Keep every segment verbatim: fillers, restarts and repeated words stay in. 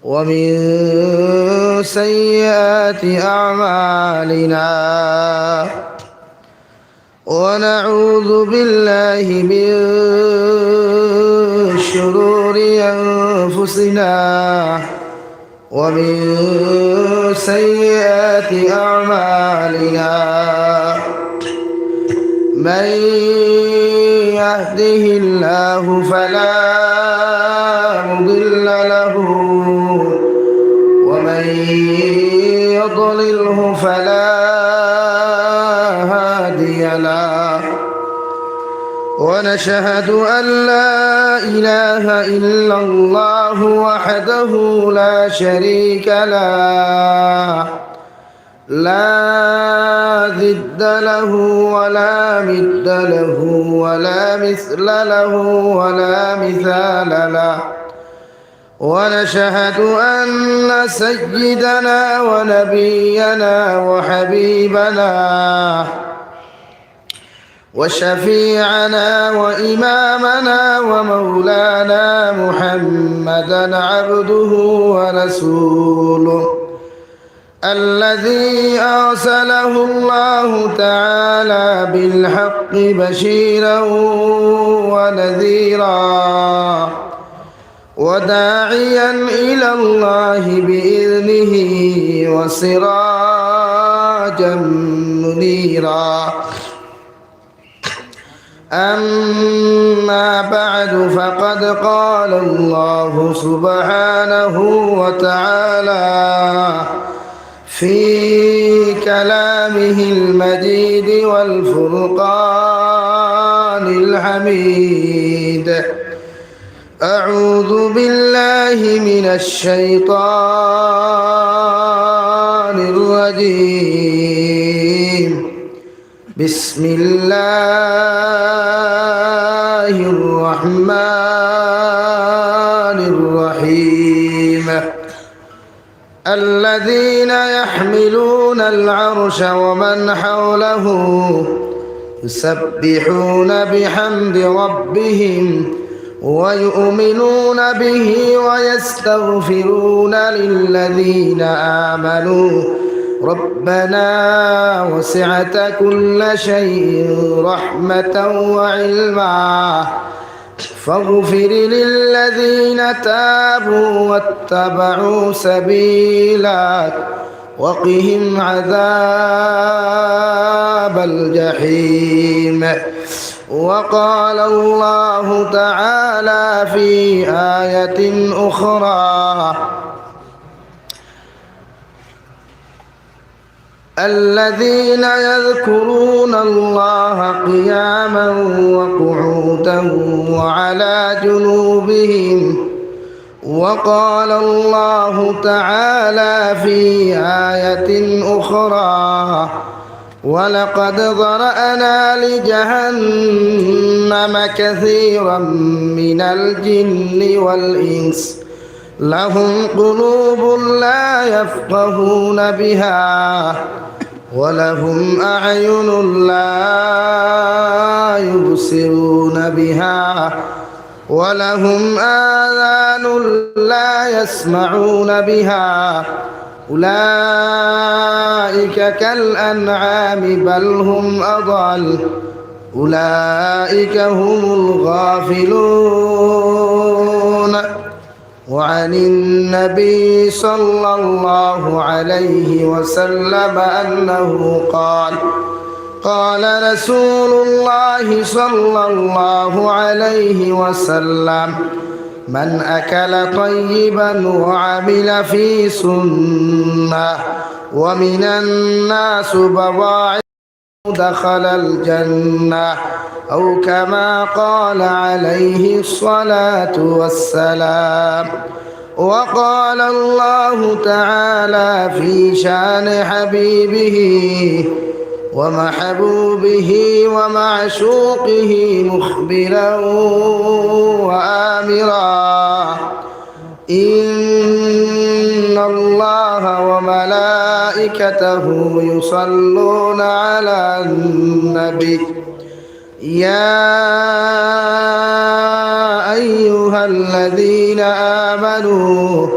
ومن سيئات أعمالنا، ونعوذ بالله من شرور أنفسنا ومن سيئات أعمالنا. من يهده الله فلا مضل له، ومن يضلله فلا هادي له. ونشهد أن لا إله إلا الله وحده لا شريك له، لا ضد له ولا مثل له ولا مثال له. ونشهد أن سيدنا ونبينا وحبيبنا وشفيعنا وإمامنا ومولانا محمدا عبده ورسوله، الذي أرسله الله تعالى بالحق بشيرا ونذيرا، وداعيا إلى الله بإذنه وسراجا منيرا. أما بعد، فقد قال الله سبحانه وتعالى في كلامه المجيد والفرقان الحميد: أعوذ بالله من الشيطان الرجيم. بسم الله الرحمن الرحيم. الذين يحملون العرش ومن حوله يسبحون بحمد ربهم ويؤمنون به ويستغفرون للذين آمنوا: ربنا وسعت كل شيء رحمة وعلما، فاغفر للذين تابوا واتبعوا سبيلك وقهم عذاب الجحيم. وقال الله تعالى في آية أخرى: الذين يذكرون الله قياما وقعودا وعلى جنوبهم. وقال الله تعالى في آية أخرى: ولقد ذرأنا لجهنم كثيرا من الجن والإنس، لهم قلوب لا يفقهون بها ولهم أعين لا يبصرون بها ولهم آذان لا يسمعون بها، أولئك كالأنعام بل هم أضل، أولئك هم الغافلون. وعن النبي صلى الله عليه وسلم أنه قال: قال رسول الله صلى الله عليه وسلم: من أكل طيبا وعمل في سنة، ومن الناس بضاعة دخل الجنة، أو كما قال عليه الصلاة والسلام. وقال الله تعالى في شان حبيبه ومحبوبه ومعشوقه مخبرا وآمرا: إن الله وملائكته يصلون على النبي، يا أيها الذين آمنوا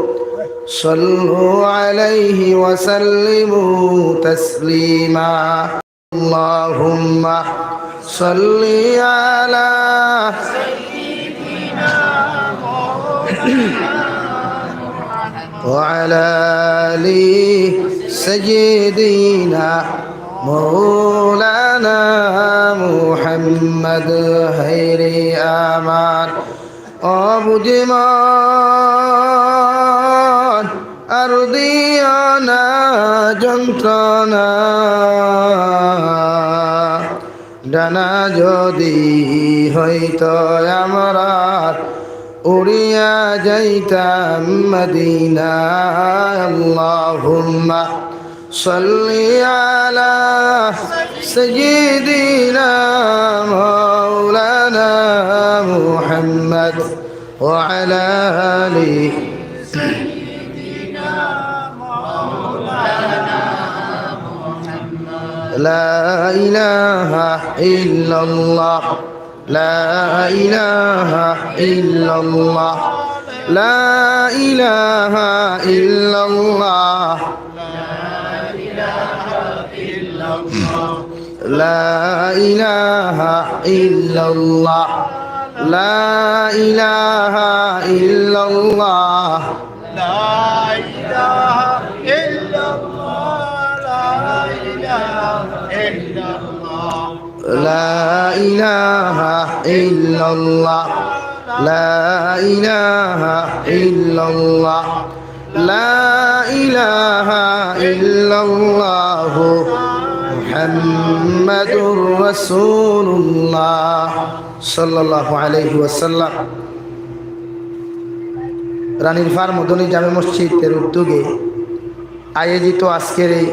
صلوا عليه وسلموا تسليما. اللهم صل على سيدنا وعلى آل سيدنا مولانا محمد خير أمان. ও বুঝিমন, আর দিও না যন্ত্রণা, ডানা যদি হইতো আমরার, উড়িয়া যাইতাম মদিনায়। اللهم صل على سيدنا مولانا محمد وعلى آل سيدنا مولانا محمد. لا إله إلا الله، لا إله إلا الله، لا إله إلا الله، لا إله إلا الله، لا إله إلا الله، لا إله إلا الله، لا إله إلا الله. لا إله إلا الله، لا إله إلا الله، لا إله إلا الله، محمد رسول الله، صلى الله عليه وسلم. রানীর ফার মদনী জামে মসজিদের উদ্যোগে আয়োজিত আজকের এই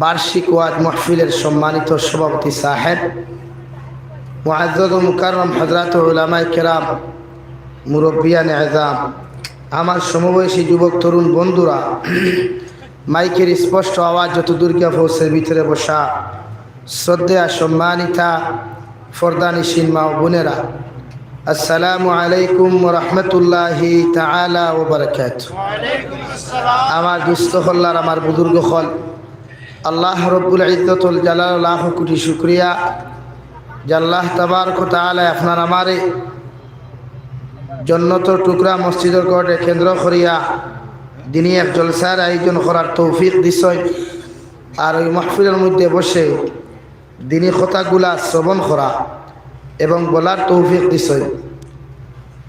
বার্ষিক ওয়াজ মাহফিলের সম্মানিত সভাপতি সাহেব, মুআজ্জাজ ও মুকাররম হযরত উলামায়ে কেরাম, মুরব্বিয়ানে এজাম, আমার সমবয়সী যুবক তরুণ বন্ধুরা, মাইকের স্পষ্ট আওয়াজ যতদূর গিয়া পৌঁছে ভিতরে বসা শ্রদ্ধেয়া সম্মানিতা পর্দানিশীন মা ও বোনেরা, আসসালামু আলাইকুম ওয়া রাহমাতুল্লাহি তাআলা ওয়া বারাকাতুহু। আমার দুস্ত অকল আর আমার বুজুর্গ অকল, আল্লাহ রব্বুল ইজ্জতুল জালাল লাখ কোটি শুকরিয়া যে আল্লাহ তাবারক ওয়া তাআলা আপনার আমারে জন্নতর টুকরা মসজিদর ঘররে কেন্দ্র করিয়া দিনি এক জলসার আয়োজন করার তৌফিক দিছইন। আর ওই মাহফিলর মধ্যে বসে দিনি কথাগুলা শ্রবণ করা এবং বলার তৌফিক দিছইন।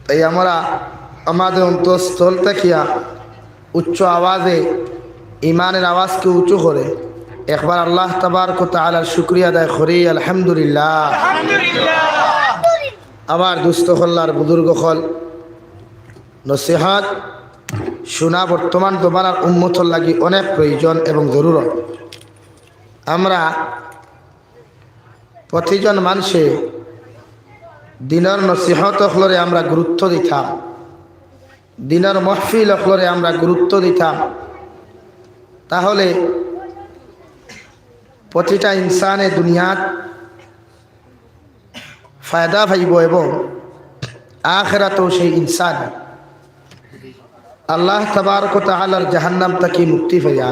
তাই আমরা আমাদের অন্তঃস্থল থাকিয়া উচ্চ আওয়াজে ইমানের আওয়াজকে উঁচু করে একবার আল্লাহ তাবারক ওয়া তাআলার শুকরিয়া আদায় করি, আলহামদুলিল্লাহ। আমার দুস্ত অকল আর বুজুর্গ অকল, নসিহত শোনা বর্তমান জমানার উম্মতর লাগি অনেক প্রয়োজন এবং জরুরত। আমরা প্রতিজন মানুষে দিনর নসিহত অকলরে আমরা গুরুত্ব দিতাম, দিনর মাহফিল অকলরে আমরা গুরুত্ব দিতাম, তাহলে প্রতিটা ইনসানে দুনিয়াত ফায়দা পাইব এবং আখেরাতেও সেই ইনসান আল্লাহ তাবারক ওয়া তাআলার জাহান্নাম থাকি মুক্তি পাইয়া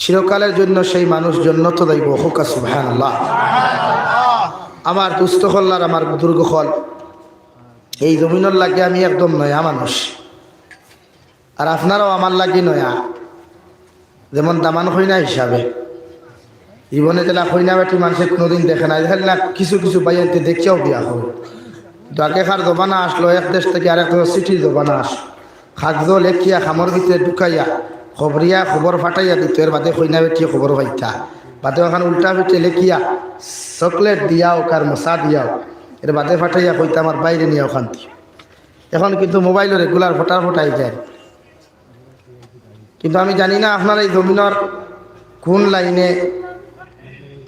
চিরকালের জন্য সেই মানুষ জন্নত যাইব। কউক্কা সুবহানাল্লাহ। আমার দুস্ত অকল আর আমার বুজুর্গ অকল, এই জমিনর লাগি আমি একদম নয়া মানুষ, আর আপনারাও আমার লাগি নয়া। যেমন দামান কইনা হিসাবে, জীবনে যেলা কইনা বেটি মানুষে কোনোদিন দেখে না, দেখেন না, কিছু কিছু ভাইয়াইন্তে দেখিয়াও বিয়া করে। তো আগেকার জমানা আসলো, এক দেশ থাকি আরেক দেশো চিঠির জমানা আসলো। কাগজো লেখিয়া খামর ভিতরে ঢুকাইয়া খবরিয়া খবর ফাটাইয়া দিত, এর বাদে কইনা বেটিয়ে খবর পাইতা। বাদে অখান উল্টা পিঠে লেখিয়া চকলেট দিয়াও কার মশা দিয়াও, এর বাদে ফাটাইয়া কইতা আমার বাইরে নিয়াও খান্তি। এখন কিন্তু মোবাইলো regular ফটার ফটাই যায়। কিন্তু আমি জানি না আপনার এই জমিনর কোন লাইনে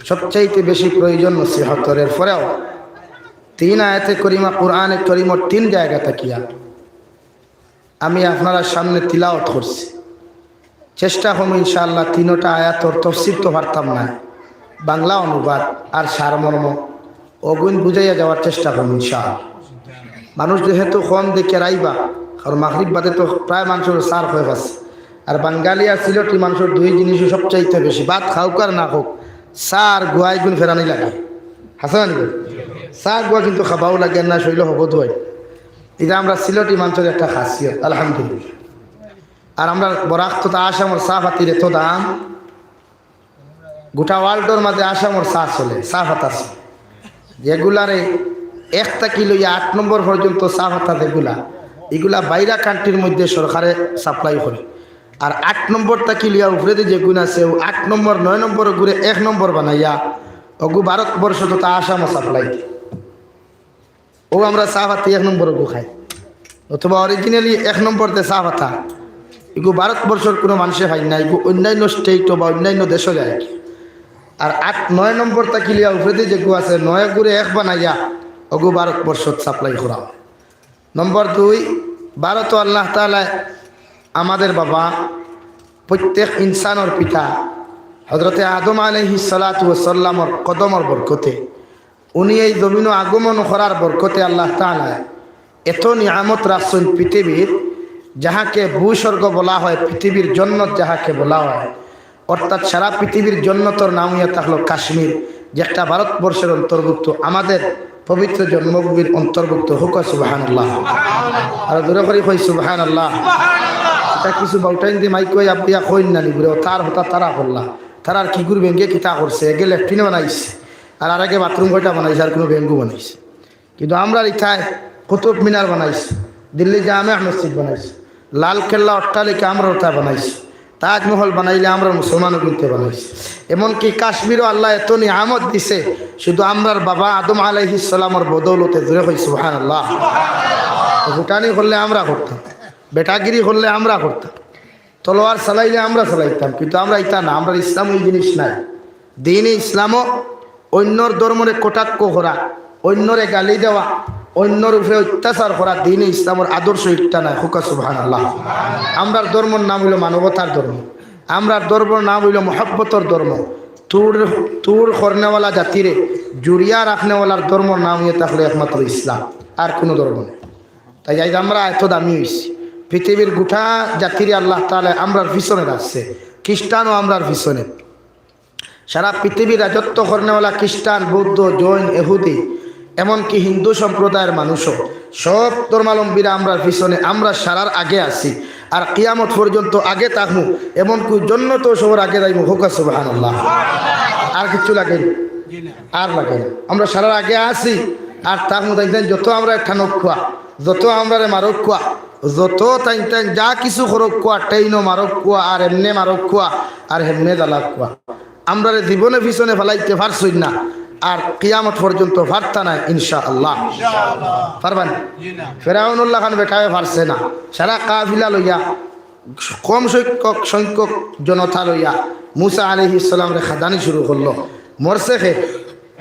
সবচাইতে বেশি প্রয়োজন নসিহতর। এরপরেও তিন আয়াতে করিমা কোরআনে করিমর তিন জায়গা থাকিয়া আমি আপনারার সামনে তিলাওয়াত করছি। চেষ্টা করমু ইনশাআল্লাহ, তিনোটা আয়াতর তফসির তো পারতাম না, বাংলা অনুবাদ আর সারমর্ম অগুইন বুঝাইয়া যাওয়ার চেষ্টা করমু ইনশাআল্লাহ। মানুষ যেহেতু কম দেখিয়া রাইবা, কারণ মাগরিব বাদে তো প্রায় মানষর চা খাওয়া অয়। আর বাঙালি আর সিলটি মানষর দুই জিনিসউ সবচাইতে বেশি, ভাত খাউক আর না খাউক, চা আর গুয়া ইগুন ফেরানি লাগে। হাছা নানি? চা গুয়া কিন্তু খাবাও লাগে না, শইল হবো দুয়াই। ইটা আমরা সিলটি মানষর একটা খাসিয়ত, আলহামদুলিল্লাহ। আর আমরা বরাক তথা আসামর চা পাতির এত দাম, গোটা ওয়ার্ল্ডর মাঝে আসামর চা চলে, চা পাতা চলে। যেগুলারে এক থাকি লইয়া আট নম্বর পর্যন্ত চা পাতা যেগুলা, ইগুলা বাইরা কান্ট্রির মধ্যে সরকারে সাপ্লাই করে। আর আট নম্বর থাকি লইয়া উপরেদি যেগুন আছে, অউ আট নম্বর, নয় নম্বর অগুরে এক নম্বর বানাইয়া অগু ভারতবর্ষ তথা আসামো সাপ্লাই দেয়। অউ আমরা চা পাতি এক নম্বর অগু খাই, অথবা অরিজিনালি এক নম্বর যে চা পাতা, ইগু ভারতবর্ষর কুনু মানষে পাইন না, ইগু অইন্যান্য স্টেটও বা অইন্যান্য দেশো যায়। আর আট, নয় নম্বর থাকি লইয়া উপরেদি যেগু আছে, নয় অগুরে এক বানাইয়া অগু ভারতবর্ষত সাপ্লাই করা অয়। নম্বর দুই, ভারতো আল্লাহ তাআলায় আমাদের বাবা, প্রত্যেক ইনসানর পিতা হযরতে আদম আলাইহিস সালাতু ওয়াস সালামর কদমর বরকতে, উনি এই জমিনো আগমন করার বরকতে আল্লাহ তাআলায় এত নিয়ামত রাখছইন পৃথিবীর, যাহাকে ভূস্বর্গ বলা হয়, পৃথিবীর জন্নত যাহাকে বলা হয়, অর্থাৎ সারা পৃথিবীর জন্নতর নাম অইয়া থাকলো কাশ্মীর, যেটা ভারতবর্ষের অন্তর্ভুক্ত, আমাদের পবিত্র জন্মভূমির অন্তর্ভুক্ত। কউক্কা সুবহানাল্লাহ। আর জোরে করি কই সুবহানাল্লাহ। ইতা কিছু বাউটাইন্দি মাইক কই আপিয়া কইন না নি বুলে, তার হতা তারা করলা। তারার কিগুর বেঙ্গে কিতা করছে, এগে লেট্রিন বানাইছে, আর আরেগে বাথরুম কয়টা বানাইছে, আর কুনু বেঙ্গু বানাইছে। কিন্তু আমরার ইথায় কুতুব মিনার বানাইছে, দিল্লি জামে মসজিদ বানাইছে, লাল কেল্লা অট্টালিকা আমরার ইথায় বানাইছে, তাজমহল বানাইলে আমরার মুসলমান অগুইন্তে বানাইছে। এমনকি কাশ্মীরও আল্লায় এত নিয়ামত দিছে, শুধু আমরার বাবা আদম আলাইহিস সালামর বদৌলতে। জোরে কই সুবহানাল্লাহ। ফুটানি করলে আমরা করতাম, বেটাগিরি করলে আমরা করতাম, তলোয়ার চালাইলে আমরা চালাইতাম, কিন্তু আমরা ইতা না, আমরার ইসলাম অউ জিনিস নায়। দ্বীনে ইসলামো অইন্যর ধর্মরে কটাক্ষ করা, অইন্যরে গালি দেওয়া, অইন্যর উপরে অত্যাচার করা দ্বীনে ইসলামর আদর্শ ইটা নায়। কউক্কা সুবহানাল্লাহ। আমরার ধর্মর নাম অইলো মানবতার ধর্ম, আমরার ধর্মর নাম অইলো মহব্বতর ধর্ম। তুড়, তুড় করনেওয়ালা জাতিরে জুড়িয়া রাখনেওয়ালার ধর্মর নাম অইয়া থাকলো একমাত্র ইসলাম, আর কুনু ধর্ম নাই। তাই আইজ আমরা এত দামি অইছি, পৃথিবীর গোটা জাতিরে আল্লাহ তাআলায় আমরার পিছনে রাখছে, খ্রিস্টানও আমরার পিছনে। সারা পৃথিবীর রাজত্ব করনেওয়ালা খ্রিস্টান, বৌদ্ধ, জৈন, এহুদি, এমনকি হিন্দু সম্প্রদায়ের মানুষও, সব ধর্মাবলম্বীরা আমরার পিছনে, আমরা সারার আগে আছি। আর কিয়ামত পর্যন্ত আগে থাকমু, এমনকি জন্নতো সবর আগে যাইমু। কউক্কা সুবহানাল্লাহ। আর কিচ্ছু লাগে নি? আর লাগে না। আমরা সারার আগে আছি, আর থাকমু। তাইন তাইন যত আমরারে টানউক্কা, যত আমরারে মারউক্কা, যত তাইন তাইন যা কিছু করউক্কা, টেইনো মারউক্কা, আর এমনে মারউক্কা, আর হেমনে জ্বালাউক্কা, আমরারে জীবনে পিছনে ফালাইতে পারছইন না, আর কিয়ামত পর্যন্ত পারতা নায় ইনশাআল্লাহ। পারবা নি? ফেরাউনর লাখান বেটায় পারছে না, সারা কাফিলা লইয়া, কম সংখ্যক, সংখ্যক জনতা লইয়া মুসা আলাইহিস সালামরে খেদানি শুরু করলো। মরছে কে?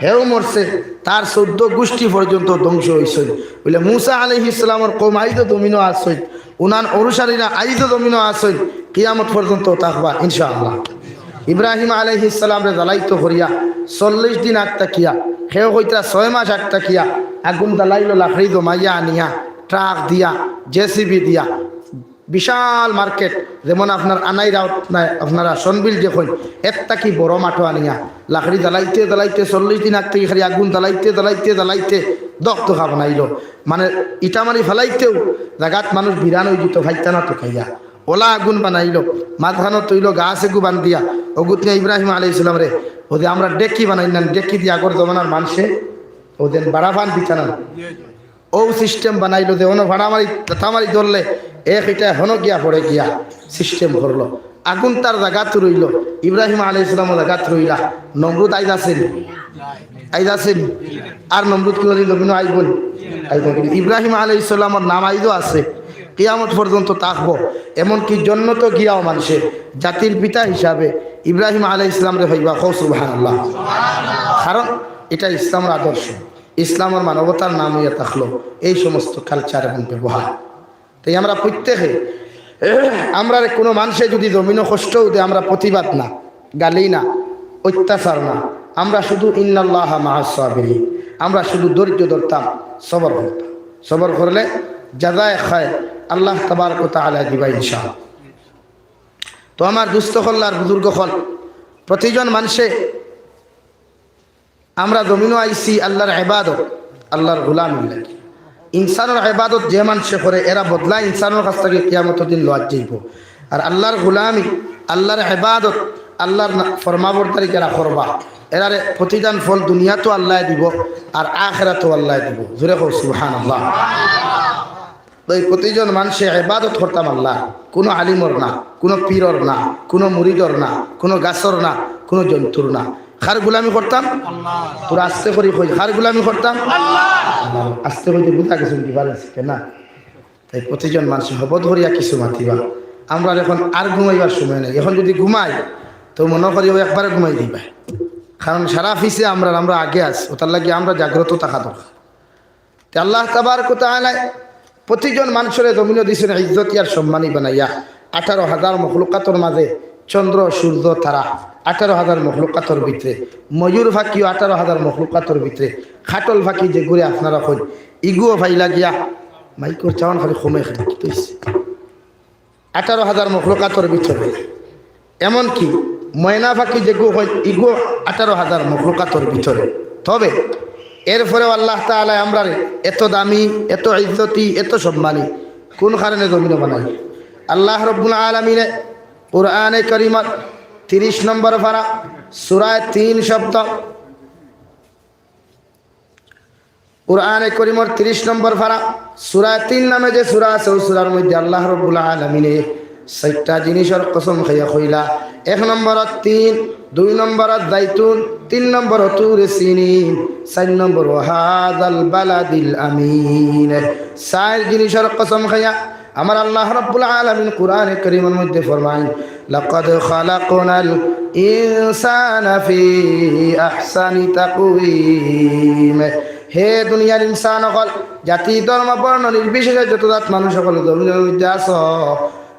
হেও মরছে, তার চৌদ্দ গুষ্টি পর্যন্ত ধ্বংস অইছইন। বুলে মুসা আলাইহিস সালামর কওম আইজও জমিনো আছইন, উনার অনুসারীরা আইজও জমিনো আছইন, কিয়ামত পর্যন্ত থাকবা ইনশাআল্লাহ। ইব্রাহিম আলাইহিস সালামরে জ্বালাইতো করিয়া চল্লিশ দিন আগ থাকিয়া, কেউ কইতরা ছয় মাস আগ থাকিয়া আগুন জ্বালাইলো, লাকড়ি জমাইয়া আনিয়া, ট্রাক দিয়া, জেসিবি দিয়া, বিশাল মার্কেট, যেমন আপনার আনাইরাও নাই, আপনারা সনবিল যে কইন, এর থাকি বড় মাঠো আনিয়া লাকড়ি জ্বালাইতে জ্বালাইতে চল্লিশ দিন আগ থাকি খালি আগুন জ্বালাইতে জ্বালাইতে জ্বালাইতে দখদখা বানাইলো। মানে ইটা মারি ফালাইতেও জাগাত মানুষ বিরান অইযিতো, ফাইতা না তো খাইয়া। ওলা আগুন বানাইলো, মাঝখানো তৈল গাছ এগু বান্ধিয়া, অগুত নিয়া ইব্রাহিম আলাইহিস সালামরে, অউ যে আমরা ডেকি বানাইন না, ডেকি দিয়া আগর জমানার মানষে, অউ যেন বাড়া ফান দিতা না, অউ সিস্টেম বানাইলো যে অনো ফাড়া মারি, তাতা মারি ধরলে এক ইটা হনো গিয়া পড়ে গিয়া সিস্টেম করলো। আগুন তার জাগাত রইলো, ইব্রাহিম আলাইহিস সালামর জাগাত রইলা। নমরুদ আইজ আছে নি? আইজ আছে নি? আর নমরুদ কুনুদিন জমিনো আইবো নি? আইবো নি? ইব্রাহিম আলাইহিস সালামর নাম আইজও আছে। কিয়ামত পর্যন্ত থাকবো। এমনকি জন্নতো গিয়াও মানষে জাতির পিতা হিসাবে ইব্রাহিম আলাইহিস সালামরে পাইবা। কও সুবহানাল্লাহ। কারণ ইটা ইসলামর আদর্শ। ইসলামর মানবতার নাম অইয়া থাকলো এই সমস্ত কালচার এবং ব্যবহার। তাই আমরা প্রত্যেকে, আমরারে কুনু মানষে যুদি জমিনো কষ্টও দেয়, আমরা প্রতিবাদ না, গালি না, অত্যাচার না, আমরা শুধু ইন্নাল্লাহা মাআস সাবিরিন, আমরা শুধু ধৈর্য ধরতাম, সবর করতাম। সবর করলে জাযায়ে খায়র, আল্লাহ তাবারক ওয়া তাআলা দিবা ইনশাআল্লাহ। তো আমার দুস্ত অকল আর বুজুর্গ অকল, প্রতিজন মানষে আমরা জমিনো আইছি আল্লাহর ইবাদত, আল্লাহর গোলামির লাগি। ইনসানর ইবাদত যে মানষে করে, এরা বদলা ইনসানর কাছ থাকি কিয়ামতর দিন লওয়া যাইবো। আর আল্লাহর গোলামি, আল্লাহর ইবাদত, আল্লাহর না-, ফরমাবরদারি যারা করবা, এরারে প্রতিদান ফল দুনিয়াতও আল্লায় দিবো, আর আখেরাতও আল্লায় দিবো। জোরে কও সুবহানাল্লাহ। তো এই প্রতিজন মানষে ইবাদত করতাম আল্লাহ, কুনু আলিমর না, কুনু পীরর না, কুনু মুরিদর না, কুনু গাছর না, কুনু জন্তুর না। কার গোলামি করতাম? আল্লাহ। তোরা আস্তে করি কই, কার গোলামি করতাম? আল্লাহ। আস্তে কইতে বুঝা গেছে, difference কে না? তাই প্রতিজন মানষে হবদ করিয়া কিছু মাতিবা। আমরার এখন আর ঘুমাইবার সময় নাই। এখন যদি ঘুমাই, তো মনো করি অউ একবারে ঘুমাই দিবা। কারণ সারা পিছে আমরার, আমরা আগে আছি, অটার লাগি আমরা জাগ্রত থাকা দরকার। তে আল্লাহ তাবারক ওয়া তাআলায় প্রতিজন মানষরে জমিনো দিছইন ইজ্জতি আর সম্মানী বানাইয়া। আঠারো হাজার মখলুকাতর মাঝে চন্দ্র, সূর্য, তারা, আঠারো হাজার মখলুকাতর ভিতরে ময়ূর পাখিও আঠারো হাজার মখলুকাতর ভিতরে। কাটল পাখি যেগুরে আপনারা কইন, ইগুও পাইলা গিয়া। মাইকর চাওন খালি কমে খালি, কিতা অইছে? আঠারো হাজার মখলুকাতর ভিতরে, এমনকি ময়না পাখি যেগু অয়, ইগু আঠারো হাজার মখলুকাতর ভিতরে। তবে এরপরেও আল্লাহ তাআলায় আমরারে এত দামি, এত ইজ্জতি, এত সম্মানী কোন কারণে জমিনো বানাইলা? আল্লাহ রব্বুল আলামিনে কোরআনে করিমর তিরিশ নম্বর পারা, সূরায়ে তিন শব্দ, কোরআনে করিমর তিরিশ নম্বর পারা, সূরায়ে তিন নামে যে সূরা আছে, অউ সূরার মধ্যে আল্লাহ রব্বুল আলামিনে চাইরটা জিনিসর কসম খাইয়া কইলা। এক নম্বর তিন, দুই নম্বর জাইতুন, তিন নম্বর তুরে সিনিন, চাইর নম্বর ওয়া হাযাল বালাদিল আমিন। চাইর জিনিসর কসম খাইয়া আমার আল্লাহ রব্বুল আলামিন কোরআনে করিমর মধ্যে ফরমাইন, "লাকাদ খালাকনাল ইনসানা ফি আহসানি তাকওয়িম।" হে দুনিয়ার ইনসান অকল, জাতি, ধর্ম, বর্ণ নির্বিশেষে যত জাত মানুষ অকল জমিনর মধ্যে আছো,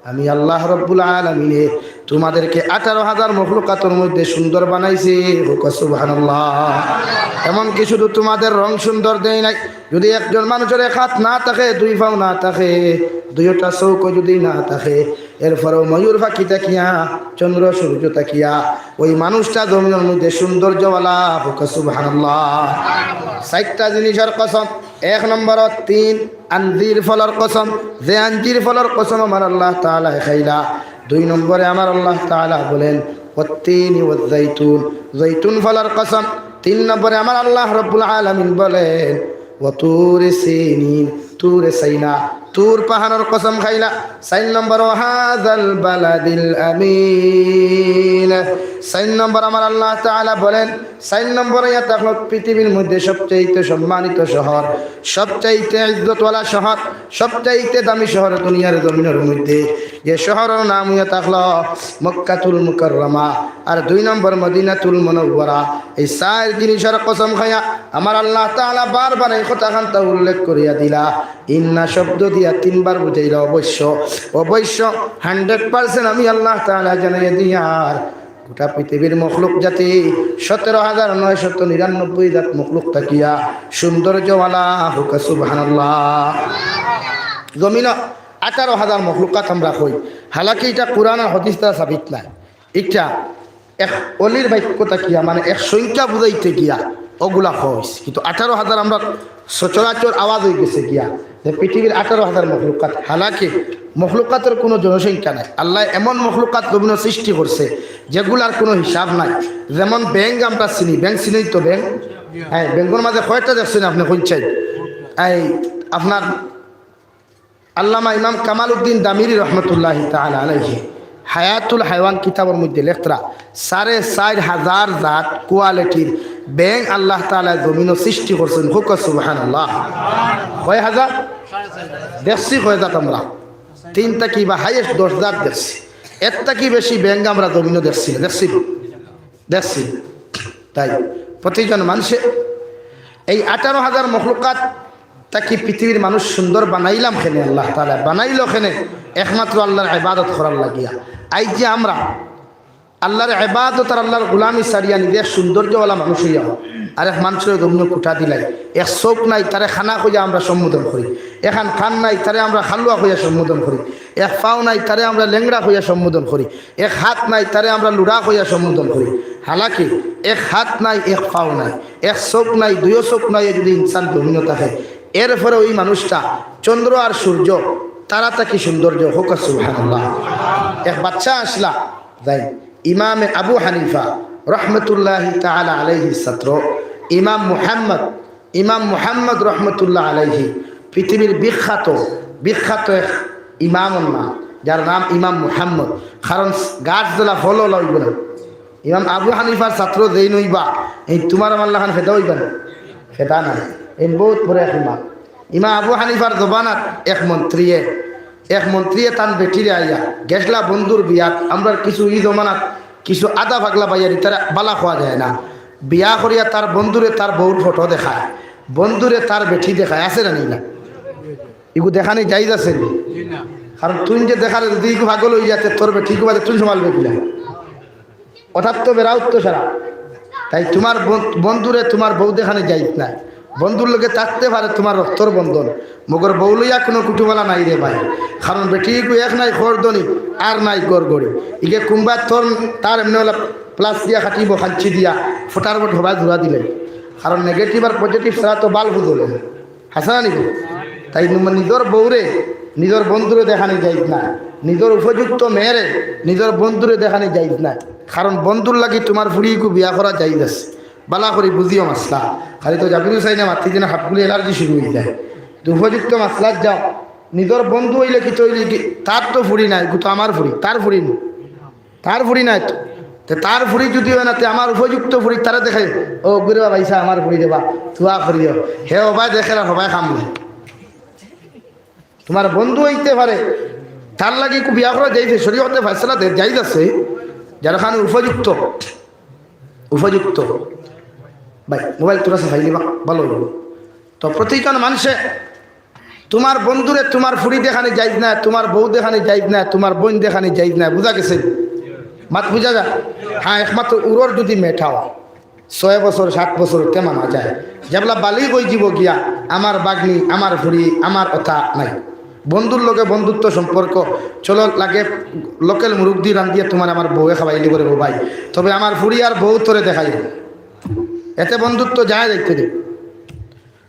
আমি আল্লাহ রব্বুল আলামিনে তোমাদেরকে আঠারো হাজার মখলুকাতর মধ্যে সুন্দর বানাইছি। কউক্কা সুবহানাল্লাহ। এমনকি শুধু তোমাদের রং সুন্দর দেই নাই, যদি একজন মানুষর এক আত না থাকে, দুই পাও না থাকে, দুইওটা চউখও যদি না থাকে, এরপরেও ময়ূর পাখি থাকিয়া, চন্দ্র সূর্য থাকিয়া, ওই মানুষটা জমিনর মধ্যে সৌন্দর্যওয়ালা। কউক্কা সুবহানাল্লাহ। চাইরটা জিনিসর কসম, এক নম্বর তিন, আঞ্জির ফলর কসম, যে আঞ্জির ফলর কসম আমার আল্লাহ তাআলায় খাইলা। দুই নম্বরে আমার আল্লাহ তাআলা বলেন, "ওয়াত্তিনি ওয়াজ্জাইতুন", জৈতুন ফলর কসম। তিন নম্বরে আমার আল্লাহ রব্বুল আলামিন বলেন, "ওয়াতুরে সিনিন", তুরে সিনা, তুর পাহাড়র কসম খাইলা। চাইর নম্বর, "ওয়া হাযাল বালাদিল আমিন", চাইর নম্বর আমার আল্লাহ তাআলা বলেন, চাইর নম্বর অইয়া থাকলো পৃথিবীর মধ্যে সবচাইতে সম্মানিত শহর, সবচাইতে ইজ্জতওয়ালা শহর, সবচাইতে দামি শহর দুনিয়ার জমিনর মধ্যে, যে শহরর নাম অইয়া থাকলো মক্কাতুল মুকাররমা, আর দুই নম্বর মদিনাতুল মুনাওয়ারা। এই চাইর জিনিসর কসম খাইয়া আমার আল্লাহ তাআলা বারবার এই কথাখানতা উল্লেখ করিয়া দিলা। ইন্না শব্দ দিয়া তিনবার বুঝাইলা অবশ্য, অবশ্য, hundred percent আমি আল্লাহ তাআলা জানাইয়া দিয়ার। গোটা পৃথিবীর মখলুক জাতি, সতেরো হাজার নয়শত নিরানব্বই জাত মখলুক থাকিয়া সৌন্দর্যওয়ালা। কউক্কা সুবহানাল্লাহ। জমিনো আঠারো হাজার মখলুকাত আমরা কই, হালাকি ইটা কোরআন আর হাদিস দ্বারা সাবিত নায়। ইটা এক অলির বাক্য থাকিয়া, মানে এক সংখ্যা বুঝাইতে গিয়া অগুলা কইছে। কিন্তু আঠারো হাজার আমরা সচরাচর আওয়াজ অইগেছে গিয়া যে পৃথিবীর আঠারো হাজার মখলুকাত, হালাকি মখলুকাতর কুনু জনসংখ্যা নাই। আল্লায় এমন মখলুকাত জমিনো সৃষ্টি করছে যেগুলার কুনু হিসাব নাই। যেমন ব্যাঙ আমরা চিনি, ব্যাঙ চিনইন তো ব্যাঙ? হ্যাঁ, ব্যাঙর মাঝে কয়টা দেখছইন আপনে, কইন চাই? এই আপনার আল্লামা ইমাম কামালউদ্দিন দামিরি রহমতুল্লাহি তাআলা আলাইহি হায়াতুল হায়ওয়ান কিতাবর মধ্যে লেখরা, সাড়ে চাইর হাজার জাত quality-র ব্যাঙ আল্লাহ তাআলায় জমিনো সৃষ্টি করছইন। কউক্কা সুবহানাল্লাহ। কয় হাজার? দেখছি কয় জাত আমরা? তিন থাকি বা highest দশ জাত দেখছি। এর থাকি বেশি ব্যাঙ আমরা জমিনো দেখছি না, দেখছি না? দেখছি। তাই প্রতিজন মানষে এই আঠারো হাজার মখলুকাত থাকি পৃথিবীর মানুষ সুন্দর বানাইলাম কেনে, আল্লাহ তাআলায় বানাইলো কেনে? একমাত্র আল্লাহর ইবাদত করার লাগিয়া। আইজ যে আমরা আল্লাহর ইবাদত আর আল্লাহর গোলামি ছাড়িয়া নিজে এক সৌন্দর্যওয়ালা মানুষ অইয়া, আর এক মানষরে জমিনো খুটা দিলাই। এক চউখ নাই, তারে কানা কইয়া আমরা সম্বোধন করি। এখান কান নাই, তারে আমরা কালুয়া কইয়া সম্বোধন করি। এক পাও নাই, তারে আমরা লেংড়া কইয়া সম্বোধন করি। এক হাত নাই, তারে আমরা লুড়া কইয়া সম্বোধন করি। হালাকি এক হাত নাই, এক পাও নাই, এক চউখ নাই, দুইও চউখ নাই, যদি ইনসান জমিনো থাকে, এরপরে ওই মানুষটা চন্দ্র আর সূর্য, তারা থাকি সৌন্দর্য। কউক্কা সুবহানাল্লাহ। এক বাচ্চা আছলা, যাই, ইমামে আবু হানিফা রহমতুল্লাহি তাআলা আলাইহির ছাত্র ইমাম মুহাম্মদ, ইমাম মুহাম্মদ রহমতুল্লাহ আলাইহি, পৃথিবীর বিখ্যাত, বিখ্যাত এক ইমামর নাম, যার নাম ইমাম মুহাম্মদ। কারণ গাছ যেলা ফল অলা অইবো না। ইমাম আবু হানিফার ছাত্র যেইন অইবা, এই তুমার আমার লাখান ফেদা অইবা না? ফেদা না। এইন বউত বড় এক ইমাম। ইমাম আবু হানিফার জমানাত এক মন্ত্রীয়ে, এক মন্ত্রীয়ে তান বেটিরে আইয়া গেছলা বন্ধুর বিয়াত, আমরার কিছু ই জমানাত কিছু আধা পাগলা ভাইয়ারি তারা বালা কওয়া যায় না। বিয়া করিয়া তার বন্ধুরে তার বউর ফটো দেখায়, বন্ধুরে তার বেটি দেখায়, আছে না নি না? ইগু দেখানি জায়েজ আছে নি? কারণ তুই যে দেখারে যদি ইগু পাগল অইযায়, তোর বেটি ইগু বাদে তুই সামালবে কিলা? অতাত তো বেড়া উঠতো সারা। তাই তুমার বন-, বন্ধুরে তুমার বউ দেখানি জায়েজ নায়। বন্ধুর লগে থাকতে পারে তুমার রক্তর বন্ধন, মগর বউ লইয়া কুনু কুটুমলা নাই রে ভাই। কারণ বেটি ইগু এক নাই খর ধনী, আর নাই ঘর ঘড়ি। ইগে কুনবা তোর, তার এমনে অলা plus দিয়া কাটিবো, কাঞ্চি দিয়া, ফটার বট হবায় জুড়া দিলে। কারণ negative আর positive ছাড়া তো বাল্ব জ্বলে না। হাছা না নি? তাই নিজর বউরে, নিজর বন্ধুরে দেখানি জায়েজ না, নিজর উপযুক্ত মেয়েরে নিজর বন্ধুরে দেখানি জায়েজ না। কারণ বন্ধুর লাগি তুমার ফুড়ি ইগু বিয়া করা জায়েজ আছে। বালা করি বুঝিও মাসলা, খালি তো জাবির হুসাইনে মাতি দিনে হাতগুলি allergy শুরু অইযায়। তো উপযুক্ত মাসলাত যাও, নিজর বন্ধু অইলে কিতা অইলে কি, তার তো ফুড়ি নাই, ইগু তো আমার ফুড়ি, তার ফুড়ি নি। তার ফুড়ি নায় তো। তে তার ফুড়ি যদি অয় না, তে আমার উপযুক্ত ফুড়ি তারে দেখাই, ও গুরে বাবা, ইসা আমার ফুড়ি দেবা, তুয়া ফুড়িও। হে হবায় দেখে আর হবায় কাম নাই। তুমার বন্ধু অইতে পারে, তার লাগি ইগু বিয়া করা জায়েজ, শরীয়তে ফয়সালা দে, জায়েজ আছে, যার কারণে উপযুক্ত, উপযুক্ত। ভাই, মোবাইল তোরা সাফাই নিবা, ভালো অইবো। তো প্রতিজন মানষে তুমার বন্ধুরে তুমার ফুড়ি দেখানি জায়েজ না, তুমার বউ দেখানি জায়েজ না, তুমার বইন দেখানি জায়েজ না, বুঝা গেছে? মাত বুঝা যায়? হ্যাঁ, একমাত্র উরর যদি মেঠাও ছয় বছর, সাত বছর তে মানা যায়, যেবলা বালিগ অইযিবো গিয়া, আমার বাগনি, আমার ফুড়ি, আমার অতা নাই। বন্ধুর লগে বন্ধুত্ব সম্পর্ক, চলো লাগে local মুরুগদি রান্দিয়া তুমার আমার বউয়ে খাবাইলি করে বউ ভাই, তবে আমার ফুড়ি আর বউ তোরে দেখাই, এতে বন্ধুত্ব যায় দেখতে দে।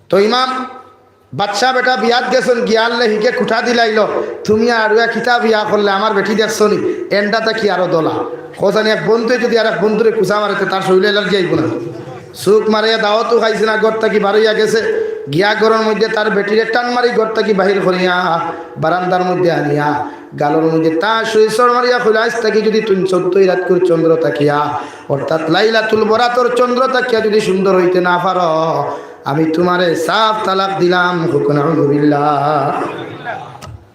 তো ইমাম বাদশা বেটা বিয়াত গেছইন, গিয়া আল্লে হিগে খুটা দিলাইলো, তুমি আরুয়া কিতা বিয়া করলে, আমার বেটি দেখছো নি? এন্ডা থাকি আরো দলা। খোঁজানি এক বন্ধুয়ে যদি আর এক বন্ধুরে কুচা মারে, তে তার শরীরে allergy আইবো না? চউখ মারিয়া দাওয়াতও খাইছে না, ঘর থাকি বারইয়া গেছে, গিয়া ঘরর মধ্যে তার বেটিরে টান মারি ঘর থাকি বাহির করিয়া বারান্দার মধ্যে আনিয়া গালর মধ্যে তার শরীর চড় মারিয়া কইলো, আইজ থাকি যদি তুই চৌদ্দই রাইতকুর চন্দ্র থাকিয়া, অর্থাৎ লাইলাতুল বরাতর চন্দ্র থাকিয়া যদি সুন্দর অইতে না পারো, আমি তুমারে সাফ তালাক দিলাম। কউক্কা নাউজুবিল্লাহ।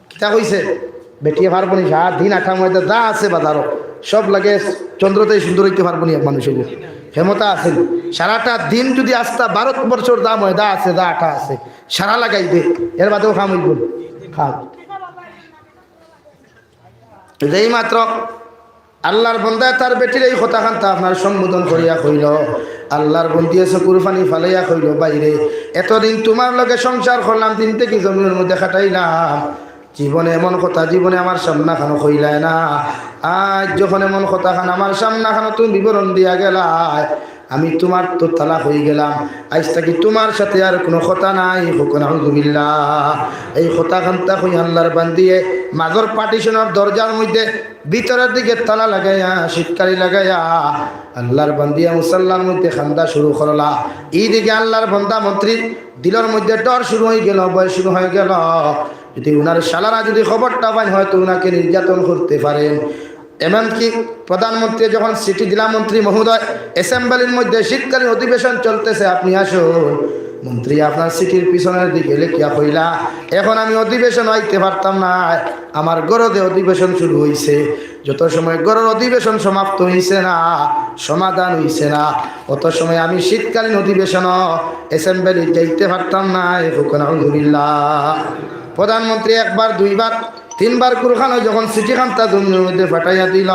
কিতা কইছে? বেটিয়ে পারবো নি? সারা দিন আটা ময়দা যা আছে বাজারো, সব লাগে চন্দ্রতেই সুন্দর অইতে পারবো নি এক মানুষ অইলে? ক্ষমতা আছে নি? সারাটা দিন যদি আস্তা ভারতবর্ষর যা ময়দা আছে, যা আটা আছে, সারা লাগাই দে, এর বাদেও কাম অইবো নি? কাম। যেই মাত্র আল্লার বন্দায় তার বেটির এই কথাখানতা আপনার সম্বোধন করিয়া কইলো, আল্লার বন্দিয়ে চকুর পানি ফালাইয়া কইলো, "বাইরে, এতদিন তুমার লগে সংসার করলাম, দিন থাকি জমিনর মধ্যে কাটাইলাম, জীবনে এমন কথা জীবনে আমার সামনাখানো কইলায় না। আইজ যখন এমন কথাখান আমার সামনাখানো তুমি বিবরণ দিয়া গেলায়, আমি তুমার তো তালাক অইগেলাম, আইজ থাকি তুমার সাথে আর কুনু কথা নাই।" কউক্কা নাউজুবিল্লাহ। এই কথাখানতা কই আল্লার বান্দিয়ে মাজর partition-র দরজার মধ্যে ভিতরর দিকে তালা লাগাইয়া, সিটকারি লাগাইয়া, আল্লার বান্দিয়ে মুসল্লার মধ্যে কান্দা শুরু করলা। ইদিকে আল্লার বন্দা মন্ত্রীর দিলর মধ্যে ডর শুরু অইগেলো, ভয় শুরু অইগেলো। যদি উনার শালারা যদি খবরটা পাইন, হয়তো উনাকে নির্যাতন করতে পারেন। এমনকি প্রধানমন্ত্রী যখন চিঠি দিলা, "মন্ত্রী মহোদয়, assembly-র মধ্যে শীতকালীন অধিবেশন চলতেছে, আপনি আসুন।" মন্ত্রী আপনার চিঠির পিছনের দিকে লেখিয়া কইলা, "এখন আমি অধিবেশন আইতে পারতাম না, আমার ঘরো যে অধিবেশন শুরু অইছে, যত সময় ঘরর অধিবেশন সমাপ্ত অইছে না, সমাধান অইছে না, অত সময় আমি শীতকালীন অধিবেশন assembly যাইতে পারতাম না।" কউক্কা নাউজুবিল্লাহ। প্রধানমন্ত্রী একবার, দুইবার, তিনবার কুরখানো যখন চিঠিখানতা জমিনর মধ্যে ফাটাইয়া দিল,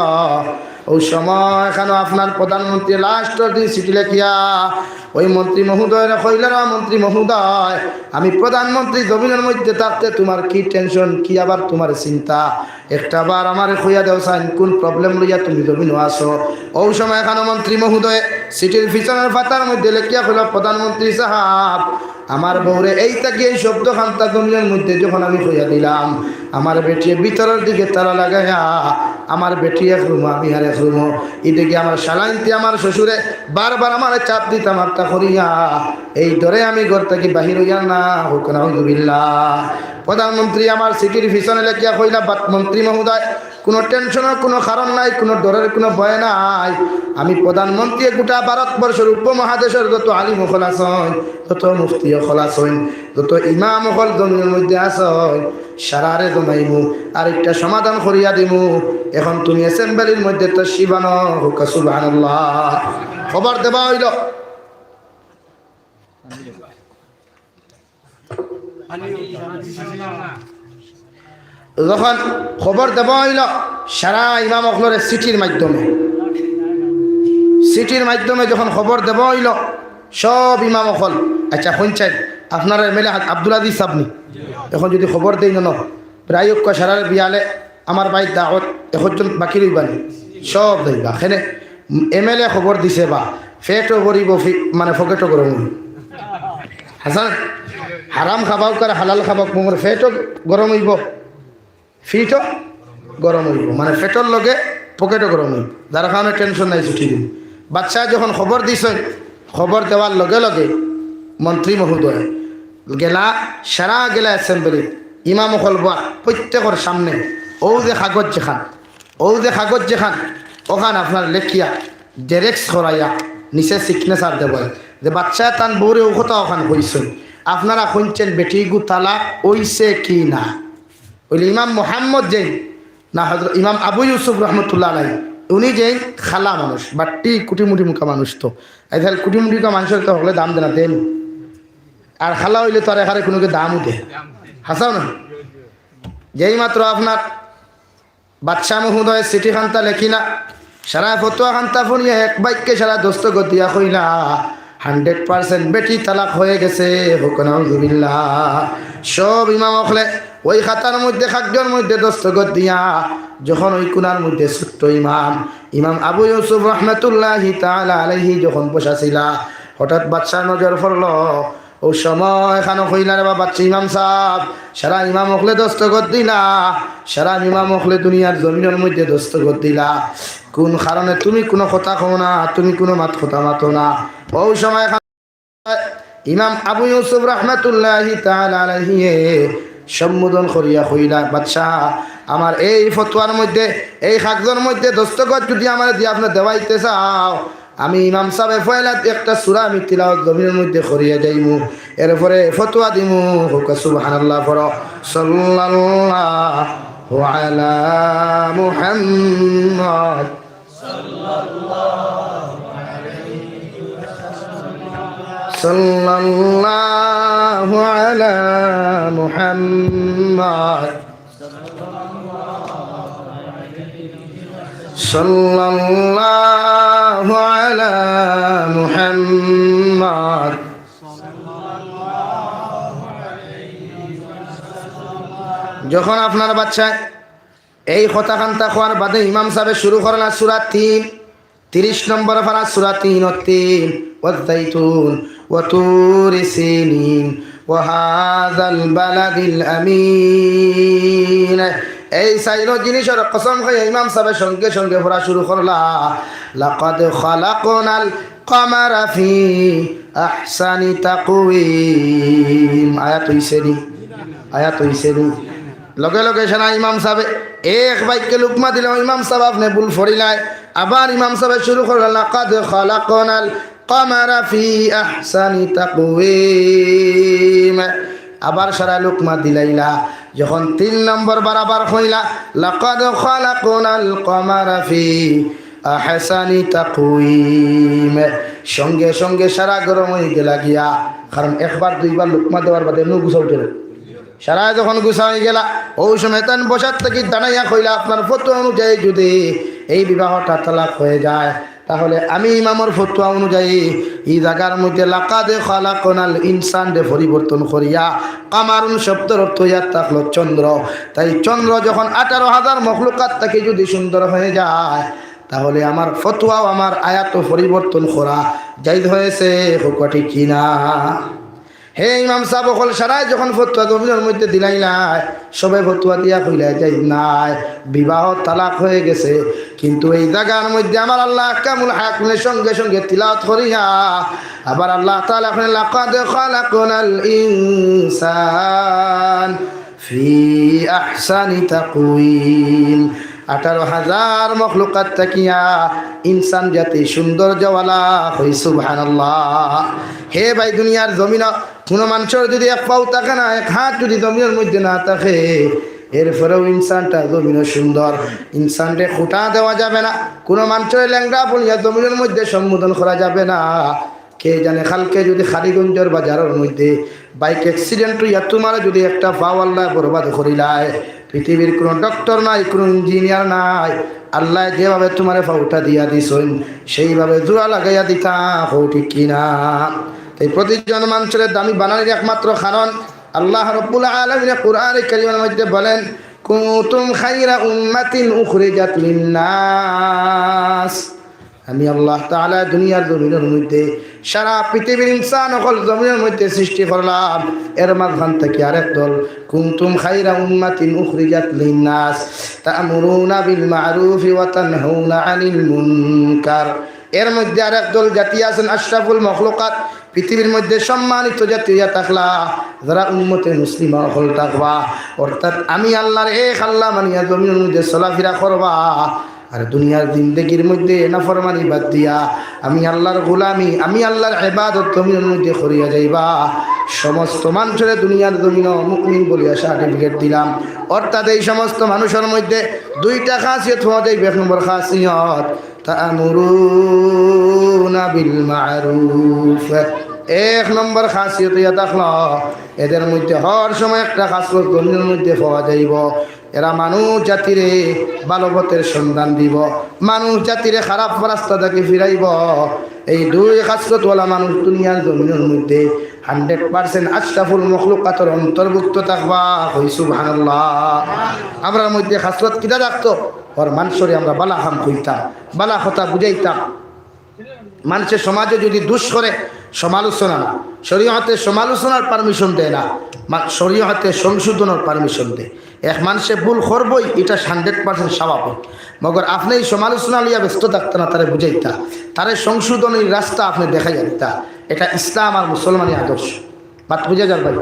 অউ সময় খানো আপনার প্রধানমন্ত্রী লাস্টর দিন চিঠি লেখিয়া ওই মন্ত্রী মহোদয়রে কইলা, "রে মন্ত্রী মহোদয়, আমি প্রধানমন্ত্রী জমিনর মধ্যে থাকতে তুমার কি টেনশন, কি আবার তুমার চিন্তা? একটা বার আমারে কইয়া দেও চাইন, কুন প্রবলেম লইয়া তুমি জমিনো আছো?" অউ সময় খানো মন্ত্রী মহোদয় চিঠির পিছনর পাতার মধ্যে লেখিয়া কইলা, "প্রধানমন্ত্রী সাব, আমার বউরে এই থাকি এই শব্দ খান্তা জমিনর মধ্যে যখন আমি কইয়া দিলাম, আমার বেটিয়ে ভিতরর দিকে তালা লাগাইয়া, আমার বেটি এক রুমো, আমি আর এক রুমো। ইদিকে আমার শালাইন্তে আমার শ্বশুরে বারবার আমারে চাপ দিতা মাত্তা করিয়া, এই ডরে আমি ঘর থাকি বাহির অইয়ার না।" কউক্কা নাউজুবিল্লাহ। প্রধানমন্ত্রী আমার চিঠির পিছনে লেখিয়া কইলা, "বাত-, মন্ত্রী মহোদয়, কুনু টেনশনর কুনু কারণ নাই, কুনু ডরর কুনু ভয় নাই। আমি প্রধানমন্ত্রী, গোটা ভারতবর্ষর উপমহাদেশর যত আলিম অকল আছইন, যত মুফতি অকল আছইন, যত ইমাম অকল জমিনর মধ্যে আছইন, সারারে জমাইমু, আর একটা সমাধান করিয়া দিমু। এখন তুমি অ্যাসেম্বলির মধ্যে তশরিফ আনো।" কউক্কা সুবহানাল্লাহ। খবর দেওয়া অইলো। যখন খবর দেওয়া অইলো সারা ইমাম অকলরে চিঠির মাধ্যমে, চিঠির মাধ্যমে যখন খবর দেওয়া অইলো সব ইমাম অকল, আচ্ছা, হুনছইন, আপনারা এমএলএ আব্দুল আজিজ সাব নি? এখন যদি খবর দেই না, প্রায় অক্কা সারার বিয়ালে আমার ভাইর দাওয়াত, একজন বাকি রইবা নি? সব যাইবা। কেনে? এমএলএ খবর দিছে বা, পেটও ভরিব, ফি-, মানে পকেটও গরম অইব। হাসান, হারাম খাবাউক আর হালাল খাবাউক, মুঙর পেটও গরম অইব, ফিটও গরম অইব, মানে পেটর লগে পকেটও গরম অইব। যার কারণে টেনশন নাই, ছুটি দিন। বাদশায় যখন খবর দিছইন, খবর দেওয়ার লগে লগে মন্ত্রী মহোদয় গেলা, সারা গেলা অ্যাসেম্বলিত, ইমাম অকল বওয়া, প্রত্যেকর সামনে অউ যে কাগজ যেখান, অউ যে কাগজ যেখান, অখান আপনার লেখিয়া, জেরক্স করাইয়া, নিচে সিগনেচার দেওয়ায় যে বাদশায় তান বউরে অউ কথা অখান কইছইন, আপনারা হুনছইন বেটিগু তালাক অইছে কি না? অইলে ইমাম মোহাম্মদ যেইন, না, হযরত ইমাম আবু ইউসুফ রহমতুল্লাহ আলাইহি, উনি যেইন খালা মানুষ, বাট্টি কুটিমুটি মুখা মানুষ তো। আইজকাল কুটিমুটি মুখা মানুষরে তো হকলে দাম দেয় না, দেয় নি? আর খালা অইলে তো আর এখানে কুনুকে দামও দেয়। হাছাউ না? যেই মাত্র আপনার বাদশা মহোদয় চিঠি খান্তা লেখিলা, সারা ফতোয়া খান্তা পড়িয়া এক বাক্যে সারা দস্তখত দিয়া কইলা, "হান্ড্রেড পার্সেন্ট বেটি তালাক অইগেছে।" কউক্কা নাউজুবিল্লাহ। সব ইমাম অকলে অউ খাতার মধ্যে, কাগজর মধ্যে দস্তখত দিয়া, যখন অউ কুনার মধ্যে ছোট্ট ইমাম, ইমাম আবু ইউসুফ রহমতুল্লাহি তাআলা আলাইহি যখন বসা ছিলা, হঠাৎ বাদশার নজর পড়লো, অউ সময় খানো কইলা, "রে বাবা, ইমাম সাব, সারা ইমাম অকলে দস্তখত দিলা, সারা ইমাম অকলে দুনিয়ার জমিনর মধ্যে দস্তখত দিলা। কুন কারণে তুমি কুনু কথা কও না, তুমি কুনু মাত কথা মাতো না?" অউ সময় খানো ইমাম আবু ইউসুফ রহমতুল্লাহি তাআলা আলাইহি সম্বোধন করিয়া কইলা, "বাদশা, আমার এই ফতোয়ার মধ্যে, এই কাগজর মধ্যে দস্তখত যদি আমারে দিয়া আপনে দেওয়াইতে চাও, আমি ইমাম সাবে পয়লা একটা সূরা আমি তিলাওয়াত জমিনর মধ্যে করিয়া যাইমু, এরপরে ফতোয়া দিমু।" কউক্কা সুবহানাল্লাহ পড়ো। সাল্লাল্লাহু আলা মুহাম্মদ। সাল্লাল্লাহু আলা মুহাম্মদ। সাল্লাল্লাহু আলা মুহাম্মদ। যখন আপনার বাদশায় এই কথা খান্তা কওয়ার বাদে ইমাম সাবে শুরু করলা সূরা তিন, তিরিশ নম্বর পারা সূরা তিন ও তিন, ওয়াজ্জাইতুন, ওয়া তুরি সিনিন, ওয়া হাযাল বালাদিল আমিন। এই চাইরো জিনিসর কসম খাইয়া ইমাম সাবে সঙ্গে সঙ্গে পড়া শুরু করলা, "লাকাদ খালাকনাল কামারা ফি আহসানি তাকওয়িম।" আয়াত অইছে নি? আয়াত অইছে নি? লগে লগে সারা ইমাম সাবে এক বাক্যে লুকমা দিলা, "ইমাম সাব, আপনে ভুল পড়িলায়।" আবার ইমাম সাবে শুরু করলা, "লাকাদ খালাকনাল কামারা ফি আহসানি তাকওয়িম।" আবার সারা লুকমা দিলাইলা। যখন তিন নম্বর বার আবার কইলা, "লাকাদ খালাকনাল কামারা ফি আহসানি তাকওয়িম।" সঙ্গে সঙ্গে সারা গরম অইগেলা গিয়া, কারণ একবার দুইবার লুকমা দেওয়ার বাদে নু গুছা উঠে না। সারা যখন গুছা অইগেলা, অউ সময় তান বসাত থাকি দাঁড়াইয়া কইলা, "আপনার ফতোয়া অনুযায়ী যদি এই বিবাহটা তালাক হয়ে যায়, তাহলে আমি ইমামর ফতোয়া অনুযায়ী ই জাগার মধ্যে লাকাদ খালাকনাল ইনসানরে পরিবর্তন করিয়া, কামারুন শব্দর অর্থ ইয়াত থাকলো চন্দ্র। তাই চন্দ্র যখন আঠারো হাজার মখলুকাত থাকি যদি সুন্দর হয়ে যায়, তাহলে আমার ফতোয়াও আমার আয়াতও পরিবর্তন করা জায়েজ হয়েছে, কথা ঠিক কি না? হে ইমাম সাব অকল, সারায় যখন ফতোয়া জমিনর মধ্যে দিলাইলায়, সবে ফতোয়া দিয়া কইলায় জায়েজ নায়, বিবাহ তালাক হয়ে গেছে। কিন্তু এই জাগার মধ্যে আমার আল্লাহ আহকামুল হাকিমের সঙ্গে সঙ্গে তিলাওয়াত করিয়া আবার আল্লাহ তাআলা কইন, "লাকাদ খালাকনাল ইনসান ফি আহসানি তাকওয়িম।" আঠারো হাজার মখলুকাত থাকিয়া ইনসান জাতি সৌন্দর্যওয়ালা, কই সুবহানাল্লাহ। হে ভাই, দুনিয়ার জমিন কুনু মানষর যদি এক পাও থাকে না, এক হাত যদি জমিনর মধ্যে না থাকে, এরপরেও ইনসানটা জমিনো সুন্দর। ইনসানরে খুঁটা দেওয়া যাবে না, কুনু মানষরে লেংড়া বলিয়া জমিনর মধ্যে সম্বোধন করা যাবে না। কে জানে কালকে যদি কারিগঞ্জর বাজারর মধ্যে বাইক অ্যাক্সিডেন্ট হইয়া তুমারে যদি একটা পাও আল্লায় বরবাদ করিলায়, পৃথিবীর কুনু ডক্টর নাই, কুনু ইঞ্জিনিয়ার নাই, আল্লায় যেভাবে তুমারে পাওটা দিয়া দিছইন, সেইভাবে জোড়া লাগাইয়া দিতা, কও ঠিক কি না? তাই প্রতিজন মানষরে দামি বানানির একমাত্র কারণ, আল্লাহ রাব্বুল আলামিনে কোরআনে কারীমের মধ্যে বলেন, "কুনতুম খায়রা উম্মাতিন উখরিজাত লিন্নাস।" আমি আল্লাহ তাআলা দুনিয়ার জমিনর মধ্যে সারা পৃথিবীর ইনসান অকল জমিনর মধ্যে সৃষ্টি করলাম, এর মাঝখান থাকি আরেক দল, "কুনতুম খায়রা উম্মাতিন উখরিজাত লিন্নাস তা'মুরুনা বিল মা'রুফি ওয়া তানহাউনা আনিল মুনকার।" এর মধ্যে আরেক দল জাতি আছইন আশরাফুল মখলুকাত, পৃথিবীর মধ্যে সম্মানিত জাতি হইয়া থাকলা, যারা উম্মতে মুসলিমা অকল থাকবা, অর্থাৎ আমি আল্লাহর এক আল্লাহ মানিয়া জমিনর মধ্যে চলাফিরা করবা। আর দুনিয়ার জিন্দেগির মধ্যে নাফরমানি বাদ দিয়া আমি আল্লাহর গোলামি, আমি আল্লাহর ইবাদত জমিনর মধ্যে করিয়া যাইবা। সমস্ত মানষরে দুনিয়ার জমিনো মুমিন বলিয়া সার্টিফিকেট দিলাম। অর্থাৎ এই সমস্ত মানুষর মধ্যে দুইটা খাসিয়ত পাওয়া যাইবে। এক নম্বর খাসিয়ত, তা'মুরুনা বিল মা'রুফ। এক নম্বর খাসিয়ত ইয়া থাকলো, এদের মধ্যে হর সময় একটা খাসলত জমিনর মধ্যে পাওয়া যাইবো। এরা মানুষ জাতিরে ভালো পথের সন্ধান দিবো, মানুষ জাতিরে খারাপ রাস্তা থাকি ফিরাইবো। এই দুই খাসলতওয়ালা মানুষ দুনিয়ার জমিনর মধ্যে হান্ড্রেড পার্সেন্ট আশরাফুল মখলুকাতর অন্তর্ভুক্ত থাকবা। কই সুবহানাল্লাহ। আমরার মধ্যে খাসলত কিতা থাকতো? অর মানষরে আমরা বালা কাম কইতাম, বালা কথা বুঝাইতাম। মানষে সমাজে যদি দুষ করে, সমালোচনা না, শরীয়তে সমালোচনার পারমিশন দেয় না, মা-, শরীয়তে সংশোধনের পারমিশন দেয়। এক মানষে ভুল করবোই, ইটা হান্ড্রেড পার্সেন্ট স্বাভাবিক। মগর আপনে এই সমালোচনা লইয়া ব্যস্ত থাকতা না, তারে বুঝাইতা, তারে সংশোধনের রাস্তা আপনে দেখাইয়া দিতা। এটা ইসলাম আর মুসলমানি আদর্শ। মাত বুঝা যার ভাই?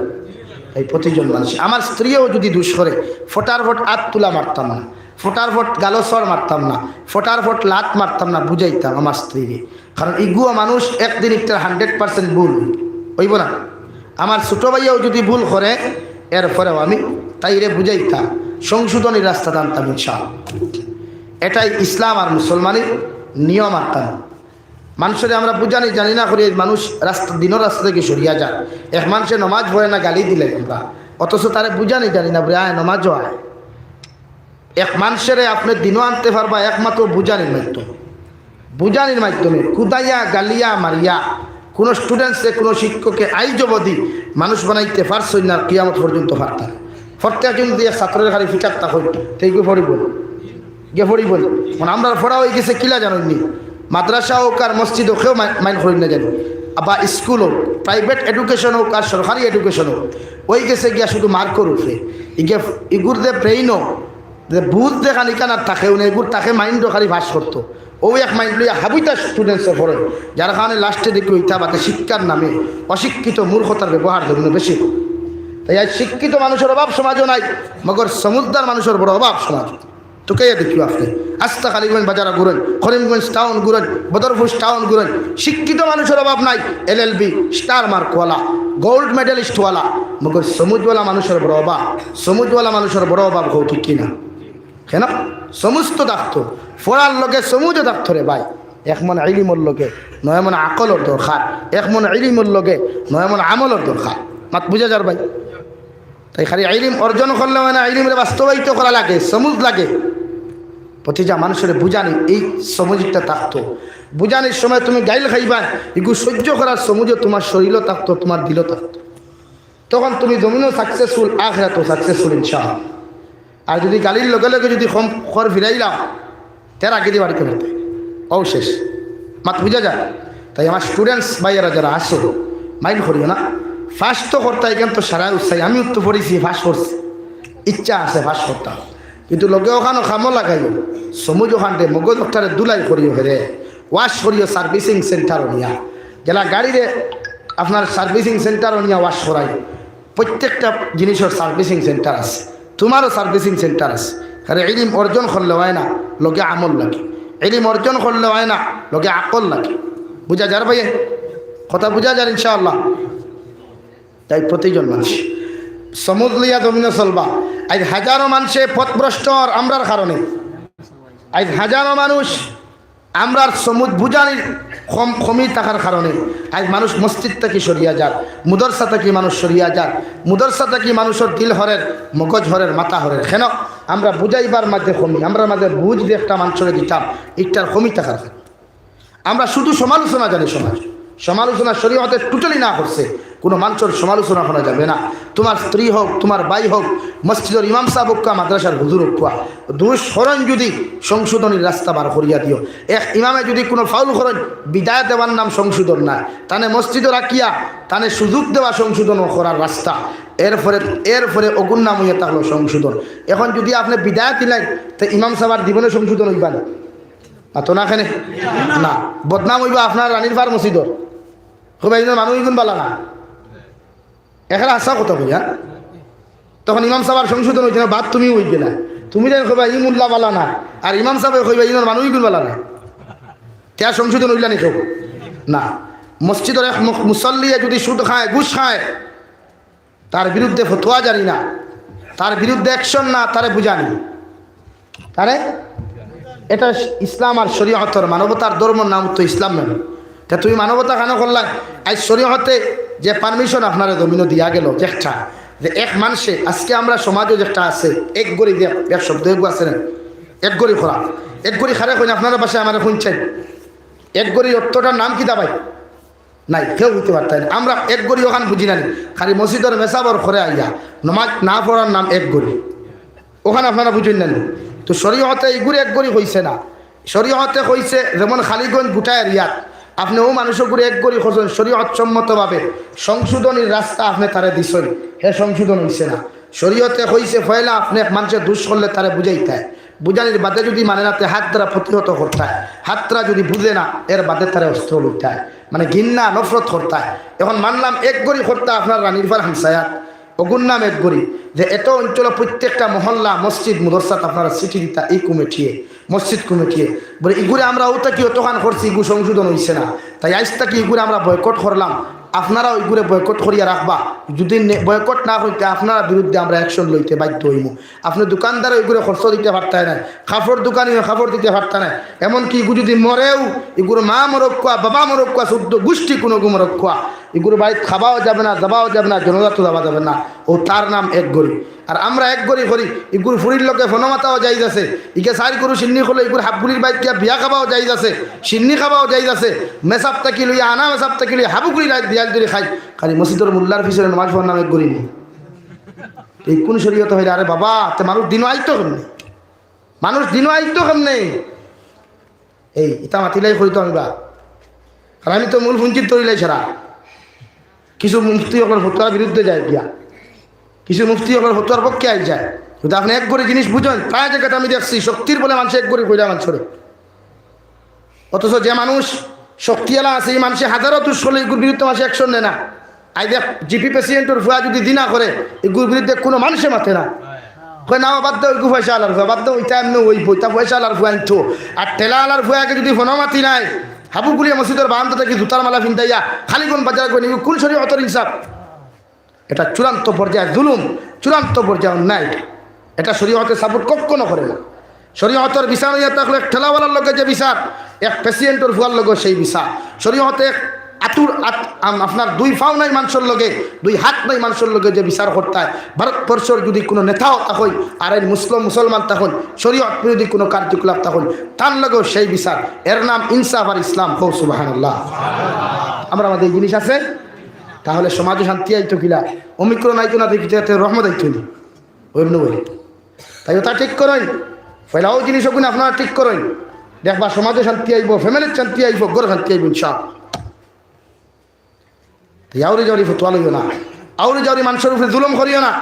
এই প্রতিজন মানুষ, আমার স্ত্রীও যদি দুষ করে, ফটার ফট আত তুলা মারতাম না, ফটার ফট গালো চড় মারতাম না, ফটার ফট লাত মারতাম না, বুঝাইতাম আমার স্ত্রীরে। কারণ ইগুয়া মানুষ একদিন একটা হান্ড্রেড পার্সেন্ট ভুল অইবো না? আমার ছোট ভাইয়াও যদি ভুল করে, এরপরেও আমি তাইরে বুঝাইতাম, সংশোধনী রাস্তা টানতাম ইনশাআল্লাহ। এটাই ইসলাম আর মুসলমানির নিয়ম আর কানুন। মানষরে আমরা বুঝানি জানি না করি, মানুষ রাস্তা, দিনর রাস্তা থাকি সরিয়া যায়। এক মানষে নমাজ পড়ে না, গালি দিলাই আমরা, অথচ তারে বুঝানি জানি না, বলে, "আয়, নমাজও আয়।" এক মানষরে আপনে দিনও আনতে পারবা একমাত্র বুঝানির মাধ্যমে। বুঝানির মাধ্যমে কুদাইয়া, গালিয়া, মারিয়া। কুনু স্টুডেন্টসরে কুনু শিক্ষকে আইজ অবধি মানুষ বানাইতে পারছইন না, কিয়ামত পর্যন্ত পারতা না। প্রত্যেক দিন দিয়া ছাত্ররে খালি ফিটার তা কই, তেই গিয়া পড়িবো নি? গিয়া পড়িবো নি? মানে, আমরার পড়া অইগেছে কিলা জানইন নি? মাদ্রাসা অউক আর মসজিদ অউক, কেউ মাই-, মাইন্ড করইন না জানি। আবার স্কুল অউক, প্রাইভেট এডুকেশন অউক আর সরকারি এডুকেশন অউক, অইগেছে গিয়া শুধু মার্কর উপরে। ইগে-, ইগুর যে ব্রেইনও, যে বুঝ যে খানিকান আর থাকেও না, ইগুর থাকে মাইন্ডও খালি পাস করতো। অউ এক মাইন্ড লইয়া হাবুইতা স্টুডেন্টসে পড়ে, যার কারণে লাস্টে দেখি অইতা বাদে শিক্ষার নামে অশিক্ষিত মূর্খতার ব্যবহার যেমন বেশি। তাই আইজ শিক্ষিত মানুষর অভাব সমাজও নাই, মগর সমুজদার মানুষর বড় অভাব সমাজ। তুকাইয়া দেখিও আপনে, আস্তা কালীগঞ্জ বাজার ঘুরইন, করিমগঞ্জ টাউন ঘুরইন, বদরপুর টাউন ঘুরইন, শিক্ষিত মানুষর অভাব নাই। এলএলবি, স্টার মার্কওয়ালা, গোল্ড মেডেলিস্টওয়ালা, মগর সমুজওয়ালা মানুষর বড় অভাব, সমুজওয়ালা মানুষর বড় অভাব, কও ঠিক কিনা? কেন? সমুজ তো থাকতো, পড়ার লগে সমুজও থাকতো রে ভাই। এক মন ইলিমর লগে নয় মন আকলর দরকার, এক মন ইলিমর লগে নয় মন আমলর দরকার। মাত বুঝা যার ভাই? তাই খালি ইলিম অর্জন করলে অয় না, ইলিমরে বাস্তবায়িত করা লাগে, সমুজ লাগে। প্রতিটা মানুষরে বুঝানি, এই সমুজিকটা থাকতো। বুঝানির সময় তুমি গাইল খাইবা, ইগু সহ্য করার সমুজও তোমার শরীরও থাকতো, তোমার দিলও থাকতো। তখন তুমি জমিনও সাকসেসফুল, আখেরাতও সাকসেসফুল ইনশাআল্লাহ। আর যদি গালির লগে লগে যদি কম খর ফিরাইলাম, তের আগে দিয়ে বাড়িতে ফেরতে, অউ শেষ। মাত বুঝা যায়? তাই আমার স্টুডেন্টস ভাইয়েরা যারা আসো, মাইন্ড করিও না। ফার্স্ট তো করতে এখান তো সারা উৎসাহী, আমি উত্তর পড়েছি, ফার্স্ট করছি, ইচ্ছা আছে ফার্স্ট করতাম, কিন্তু লগে ওখানো খামো লাগাইও। সমুজ ওখানটে মগজ ওখানে দুলাই করিও হেরে, ওয়াশ করিও সার্ভিসিং সেন্টার নিয়া। যেলা গাড়িরে আপনার সার্ভিসিং সেন্টার নিয়া ওয়াশ করাই, প্রত্যেকটা জিনিসের সার্ভিসিং সেন্টার আছে, তোমারও সার্ভিসিং সেন্টার আছে। কারণ ইলিম অর্জন করলে হয় না, লগে আমল লাগে। ইলিম অর্জন করলে হয় না, লগে আকল লাগে। বুঝা যার ভাই? কথা বুঝা যার ইনশাআল্লাহ? তাই প্রতিজন মানুষ সমুজ লইয়া জমিনে চলবা। আজ হাজারো মানুষে পথভ্রষ্ট আর আমরার কারণে। আজ হাজারো মানুষ আমরার সমুজ বুঝানির কম, কমি থাকার কারণে আজ মানুষ মসজিদ থাকি সরিয়া যার, মুদরসা থাকি মানুষ সরিয়া যার, মুদরসা থাকি মানুষের দিল হরের, মগজ হরের, মাথা হরের। কেন? আমরা বুঝাইবার মাঝে কমি, আমরা মাঝে বুঝ যে একটা মানুষরে দিতাম, ইটার কমি থাকার কারণে। আমরা শুধু সমালোচনা জানি সমাজ, সমালোচনা শরীয়তে টোটালি না করছে। কোনো মানুষের সমালোচনা করা যাবে না। তোমার স্ত্রী হোক, তোমার ভাই হোক, মসজিদের ইমাম সাহেব হোক, মাদ্রাসার হুজুর হোক, দোষ করইন যদি, সংশোধনীর রাস্তা বার করিয়া দিও। এক ইমামে যদি কোনো ফাউল করইন, বিদায় দেওয়ার নাম সংশোধন না, তানে মসজিদে রাখিয়া তানে সুযোগ দেওয়া সংশোধন করার রাস্তা। এরপরে, এরপরে অগুর নাম হইয়া থাকলো সংশোধন। এখন যদি আপনি বিদায় দিলেন, তো ইমাম সাহেবের জীবনে সংশোধন হইবা না। আর তো না কেনে? না। বদনাম হইবা আপনার রানীর ফার মসজিদর। কইবা, "ইনোর মানুষ ইগুন বালা না।" এখানে হাছা কথা কইয়া। তখন ইমাম সাহেবের সংশোধন হইতে না, বাদ তুমি হই গেলা। তুমি যেন কইবা, "ই মোল্লা বালা না।" আর ইমাম সাহেবে কইবা, "ইনোর মানুষ ইগুন বালা না।" তে আর সংশোধন হইলা নি কেউ? না। মসজিদর এক মুখ-, মুসল্লিয়ে যদি সুদ খায়, ঘুষ খায়, তার বিরুদ্ধে ফতোয়া জারি না, তার বিরুদ্ধে অ্যাকশন না, তারে বুঝানি। তারে এটা ইসলাম আর শরীয়তর মানবতার ধর্মর নাম তো ইসলাম নামে। তা তুমি মানবতা কেন করলা? আজ শরীয়তে যে পারমিশন আপনারে জমিনো দিয়া গেল, যে একটা, যে এক মানুষে, আজকে আমরা সমাজে যে একটা আছে, এক গড়ি যে এক শব্দ, এক আছে না, এক গড়ি করা, এক গড়ি খারে কইন আপনারা পাশে আমারে শুনছেন, এক গড়ির অর্থটার নাম কিতা ভাই? নাই, কেউ হইতে পারতায় না। আমরা এক গড়ি ওখান বুঝি না নি। খালি মসজিদর মেসাবর করে আইয়া নমাজ না পড়ার নাম এক গড়ি। ওখান আপনারা বুঝইন না নি? তো শরীয়তে ইগুরে এক গড়ি কইছে না। শরীয়তে কইছে যেমন খালিগঞ্জ গুটা এরিয়াত আপনি ও মানুষগুরে এক গড়ি করছেন, শরীয়ত সম্মতভাবে সংশোধনীর রাস্তা আপনি তারে দিছেন, হে সংশোধন হইছে না। শরীয়তে কইছে পয়লা আপনি এক মানুষের দোষ করলে তারে বুঝাইতায়, বুঝানির বাদে যদি মানে না, তে হাত দ্বারা প্রতিহত করতায়, হাত দ্বারা যদি বুঝে না, এর বাদে তারে অস্ত্র লইতায়, মানে ঘিন্না নফরত করতায়। এখন মানলাম এক গড়ি করতা আপনার রানীর ফার হামসায়াত, অগুর নাম এক গড়ি, যে এত অঞ্চল প্রত্যেকটা মহল্লা, মসজিদ, মুদরসাত আপনারা চিঠি দিতা এই কমিটিয়ে, মসজিদ কমিটিয়ে, বলে ইগুরে আমরা ও থাকি অতখান করছি, ইগু সংশোধন হইছে না, তাই আইজ থাকি ইগুরে আমরা বয়কট করলাম, আপনারা ওইগুরে বয়কট করিয়া রাখবা। যদি নে-, বয়কট না করতে আপনারা বিরুদ্ধে আমরা অ্যাকশন লইতে বাধ্য হইমু। আপনি দোকানদার ওইগুরে খরচ দিতে পারতায় না, কাপড় দোকানি হয়ে কাপড় দিতে পারতা না। এমনকি ইগু যদি মরেও, ইগুর মা মরক্কুয়া, বাবা মরক্কুয়া, শুদ্ধ গোষ্ঠী কোনো গু মরক্কুয়া, ইগুর বাড়িত খাবাও যাবে না, যাবাও যাবে না, জনজাত যাওয়া যাবে না। ও তার নাম এক গড়ি। আর আমরা এক গড়ি করি, ইগুর ফুরির লগে ফোনো মাতাও যাইজ আছে, ইগে চাইর গরু শিন্নি করলে ইগুর হাবগুলির বাইত গিয়া বিয়া খাবাও যাইজ আছে, শিন্নি খাবাও যাইজ আছে, মেসাব থাকি লইয়া আনা, মেসাব থাকি লইয়া হাবুগুলি রাইত দিয়াল ধরি খাই। খালি মসজিদর মোল্লার পিছনে নামাজ পড়ার নাম এক গড়ি নি। এই কোন শরীয়ত হইলে? আরে বাবা, তে মানুষ দিনও আইতো কেমনে? মানুষ দিনও আইতো কেমনে? এই ইতা মাতিলাই করি তো আমি বা, আর আমি তো মূল পুঞ্জিত ধরিলাই সারা। কিছু মুফতি অকলর ফতোয়ার বিরুদ্ধে যায় গিয়া, কিছু মুফতি অকলর ফতোয়ার পক্ষে আই যায়। কিন্তু আপনি এক গড়ি জিনিস বুঝেন, প্রায় জায়গাতে আমি দেখছি শক্তির বলে মানুষে এক গড়ি কইরা মানুষরে। অথচ যে মানুষ শক্তিআলা আছে, এই মানুষে হাজারো দুষ করলে ইগুর বিরুদ্ধে মানুষে অ্যাকশন নেয় না। আই দেখ, জিপি প্রেসিডেন্টর ফুয়া যদি জিনা করে, ইগুর বিরুদ্ধে কোনো মানুষে মাতে না। কয়, "না, বাদ দাও, ইগু পয়সা আলার ফুয়া, বাদ দাও, ইটা এমনি ওই বই, তা পয়সা আলার ফুয়া আনতো।" আর ঠেলা আলার ফুয়াকে যদি ফোনো মাতি নাই, হাবুগুলিয়া মসজিদর বারান্দা থাকি জুতার মালা ফিন্দাইয়া খালিগঞ্জ বাজার করে নিবি, কোন শরীয়তর ইনসাফ? এটা চূড়ান্ত পর্যায়ে জুলুম, চূড়ান্ত পর্যায়ে অন্যায়। এটা শরীয়তে সাপোর্ট কখনো করে না। শরীয়তর বিচার হইয়া থাকলে এক ঠেলাওয়ালার লগে যে বিচার, এক প্রেসিডেন্টর ফুয়ার লগে সেই বিচার। শরীয়তে এক আতুর আত-, আম-, আপনার দুই পাও নাই মানষর লগে, দুই হাত নাই মানষর লগে যে বিচার করতায়, ভারতবর্ষর যদি কুনু নেতাও তখন, আর এই মুসলিম মুসলমান তখন, শরীয়ত বিরোধী কুনু কার্যকলাপ তখন, তার লগেও সেই বিচার। এর নাম ইনসাফ আর ইসলাম। কও সুবহানাল্লাহ। আমরা আমাদের এই জিনিস আছে, তাহলে সমাজে শান্তি আইতো কিলা? ওমিক্রন আইতো না দেখি তো এতে রহমত আইতো নি? ওই নয়। তাই ওটা ঠিক করইন, পয়লাও জিনিস ওগুন আপনারা ঠিক করইন, দেখবা সমাজে শান্তি আইবো, ফ্যামিলির শান্তি আইবো, ঘরে শান্তি আইবো ইনশাআল্লাহ। তাই আউরি জাউরি ফতোয়া লইও না, আউরি জাউরি মানষর উপরে জুলুম করিও না,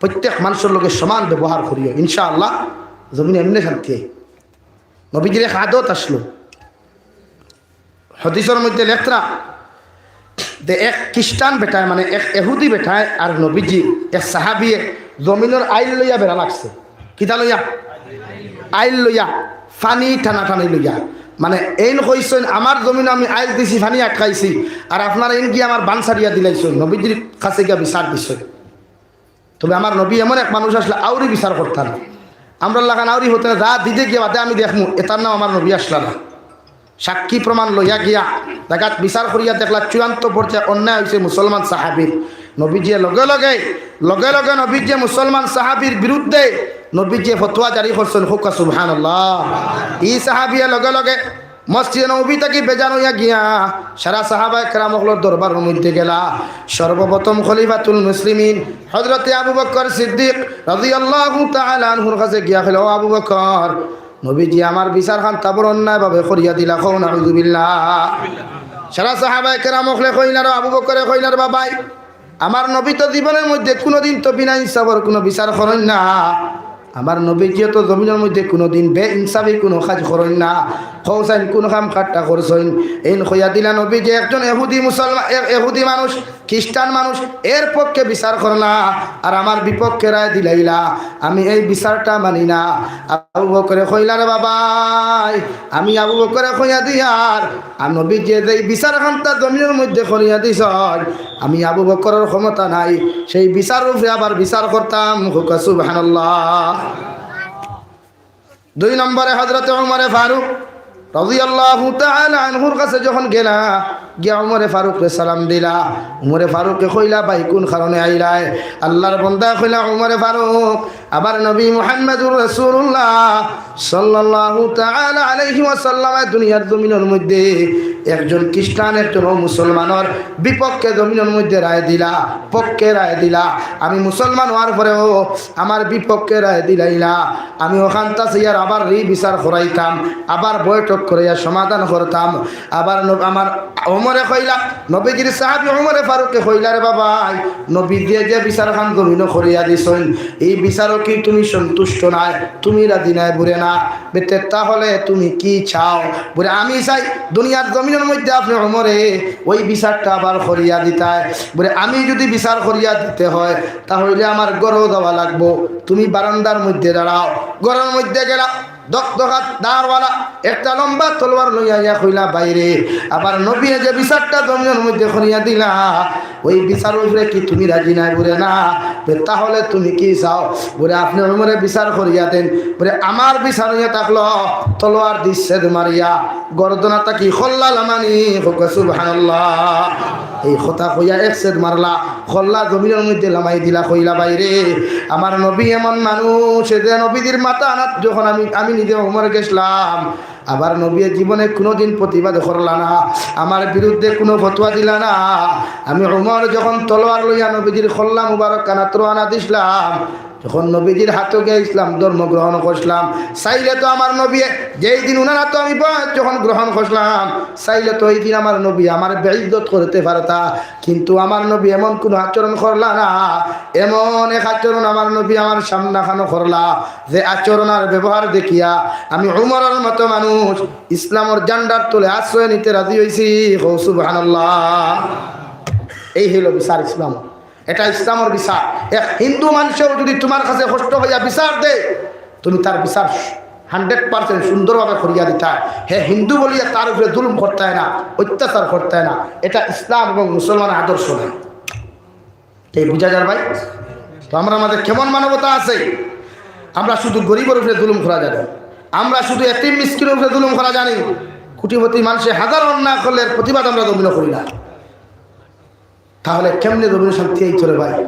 প্রত্যেক মানষর লগে সমান ব্যবহার করিও, ইনশাআল্লাহ জমিনে এমনি শান্তি আইবো। নবীজির এক আদত আসলো, হাদিসর মধ্যে লেখরা যে এক খ্রিস্টান বেটায়, মানে এক এহুদি বেটায় আর নবীজি, এক সাহাবিয়ে জমিনর আইল লইয়া বেড়া লাগছে। কিতা লইয়া? আইল লইয়া, পানি টানাটানি লইয়া। মানে এইন কইছইন, "আমার জমিন আমি আইল দিছি, পানি আটকাইছি, আর আপনারা এইন গিয়া আমার বান ছাড়িয়া দিলাইছইন, নবীজির কাছে গিয়া বিচার দিছইন।" তবে আমার নবী এমন এক মানুষ আসলে আউরি বিচার করতা না। আমরার লাখান আউরি হতে না, যা দিতে গিয়া বাদে আমি দেখমু, এটার নাম আমার নবী আসলা না। সাক্ষী প্রমাণ লইয়া গিয়া জাগাত বিচার করিয়া দেখলা চূড়ান্ত পর্যায়ে অন্যায় হইছে মুসলমান সাহাবীর। নবীজিয়ে লগে লগে, লগে লগে নবীজিয়ে মুসলমান সাহাবীর বিরুদ্ধে নবীজিয়ে ফতোয়া জারি করছইন। কউক্কা সুবহানাল্লাহ। ই সাহাবিয়ে লগে লগে মসজিদে নববী থাকি বেজান হইয়া গিয়া সারা সাহাবায়ে কেরাম অকলর দরবারর মধ্যে গেলা। সর্বপ্রথম খলিফাতুল মুসলিমিন হযরতে আবু বকর সিদ্দিক রাদিয়াল্লাহু তাআলা আনহুর কাছে গিয়া কইলা, "ও আবু বকর, নবীজি আমার বিচার খান তাবর অন্যায়ভাবে করিয়া দিলা।" কও নাউজুবিল্লাহ। সারা সাহাবায়ে কেরাম অকলে কইলা, রে আবু বকরে কইলা, রে বাবাই, আমার নবী তো জীবনের মধ্যে কুনুদিন তো বিনা ইনসাফর কুনু বিচার করইন না। আমার নবীজিয়ে তো জমিনর মধ্যে কুনুদিন বে ইনসাফি কুনু কাজ করইন না। কও চাইন কুন কাম কাট্টা করছইন? এইন কইয়া দিলা নবীজি একজন এহুদি মুসলমান, এ-, এহুদি মানুষ, খ্রিস্টান মানুষ, এর পক্ষে বিচার করলা, আর আমার বিপক্ষে রায় দিলাইলা। আমি এই বিচারটা মানি না। আবু বকরে কইলা, রে বাবাই, আমি আবু বকরে কইয়া দিয়ার, আর নবীজিয়ে যেই বিচার খান্তা জমিনর মধ্যে করিয়া দিছইন, আমি আবু বকরর ক্ষমতা নাই সেই বিচারর উপরে আবার বিচার করতাম। কউক্কা সুবহানাল্লাহ। দুই নম্বরে হযরতে উমরে ফারুক রাদিয়াল্লাহু তাআলা আনহুর কাছে যখন গেলা, গিয়া উমরে ফারুকরে সালাম দিলা। উমরে ফারুকে কইলা, "ভাই, কুন কারণে আইলায়?" আল্লাহর বন্দায় কইলা, উমরে ফারুক, আমার নবী মুহাম্মাদুর রাসূলুল্লাহ সাল্লাল্লাহু তাআলা আলাইহি ওয়াসাল্লামে দুনিয়ার জমিনর মধ্যে একজন খ্রিস্টান, একজন অমুসলমানর বিপক্ষে জমিনর মধ্যে রায় দিলা, পক্ষে রায় দিলা। আমি মুসলমান হওয়ার পরেও আমার বিপক্ষে রায় দিলাইলা। আমি অখানতা চাইয়ার আবার রি বিচার করাইতাম, আবার বৈঠক করাইয়া সমাধান করতাম। আবার ন-, আমার উমরে কইলা, নবীজির সাহাবী উমরে ফারুকে কইলা, রে বাবাই, নবীজিয়ে যে বিচার খান জমিনো করিয়া দিছইন, এই বিচারো কি তুমি সন্তুষ্ট নায়? তুমি রাজি নায়? বুলে না। বুলে, তাহলে তুমি কি চাও? বুলে, আমি চাই দুনিয়ার জমিনর মধ্যে আপনে উমরে ওই বিচারটা আবার করিয়া দিতায়। বুলে, আমি যদি বিচার করিয়া দিতে হয়, তাহলে আমার ঘরো যাওয়া লাগবো। তুমি বারান্দার মধ্যে দাঁড়াও। ঘরর মধ্যে গেলা, দখদখা ধারওয়ালা একটা লম্বা তলোয়ার লইয়া আইয়া কইলা, বাইরে, আবার নবীয়ে যে বিচারটা জমিনর মধ্যে করিয়া দিলা, ওই বিচারর উপরে কি তুমি রাজি নায়? বুলে, না। বুলে, তাহলে তুমি কি চাও? বুলে, আপনে উমরে বিচার করিয়া দেন। বুলে, আমার বিচার হইয়া থাকলো, তলোয়ার দি ছেদ মারিয়া গর্দনা থাকি কল্লা লামানি। কউক্কা সুবহানাল্লাহ। এই কথা কইয়া এক ছেদ মারলা, কল্লা জমিনর মধ্যে লামাই দিলা, কইলা, বাইরে, আমার নবী এমন মানুষ, যে নবীজির মাথা আনাত যখন আমি, আমি নিজে উমর গেছলাম, আবার নবীয়ে জীবনে কুনুদিন প্রতিবাদ করলা না, আমার বিরুদ্ধে কুনু ফতোয়া দিলা না। আমি উমর যখন তলোয়ার লইয়া নবীজির কল্লা মুবারক খানাত রওয়ানা দিছলাম, যখন নবীজির হাতো গিয়া ইসলাম ধর্ম গ্রহণ করছলাম, চাইলে তো আমার নবীয়ে যেই দিন উনার হাতো আমি বয়াত যখন গ্রহণ করছলাম, চাইলে তো ওই দিন আমার নবী আমারে বেইজ্জত করতে পারতা, কিন্তু আমার নবী এমন কুনু আচরণ করলা না, এমন এক আচরণ আমার নবী আমার সামনাখানো করলা, যে আচরণ আর ব্যবহার দেখিয়া আমি উমরর মতো মানুষ ইসলামর ঝান্ডার তলে আশ্রয় নিতে রাজি হইছি। কও সুবহানাল্লাহ। এই হইল বিচার ইসলাম, এটা ইসলামর বিচার। এক হিন্দু মানুষেও যদি তোমার কাছে কষ্ট হইয়া বিচার দেয়, তুমি তার বিচার হান্ড্রেড পার্সেন্ট সুন্দরভাবে করিয়া দিতায়। হে হিন্দু বলিয়া তার উপরে জুলুম করতায় না, অত্যাচার করতায় না। এটা ইসলাম এবং মুসলমানের আদর্শ নয়। এই বুঝা যার ভাই? তো আমরার মাঝে কেমন মানবতা আছে? আমরা শুধু গরিবর উপরে জুলুম করা জানি, আমরা শুধু এতিম মিসকিনর উপরে জুলুম করা জানি। কোটিপতি মানষে হাজার অন্যায় করলে এর প্রতিবাদ আমরা জমিনো করি না। তাহলে কেমনে জমিনো শান্তি আইতো রে ভাই?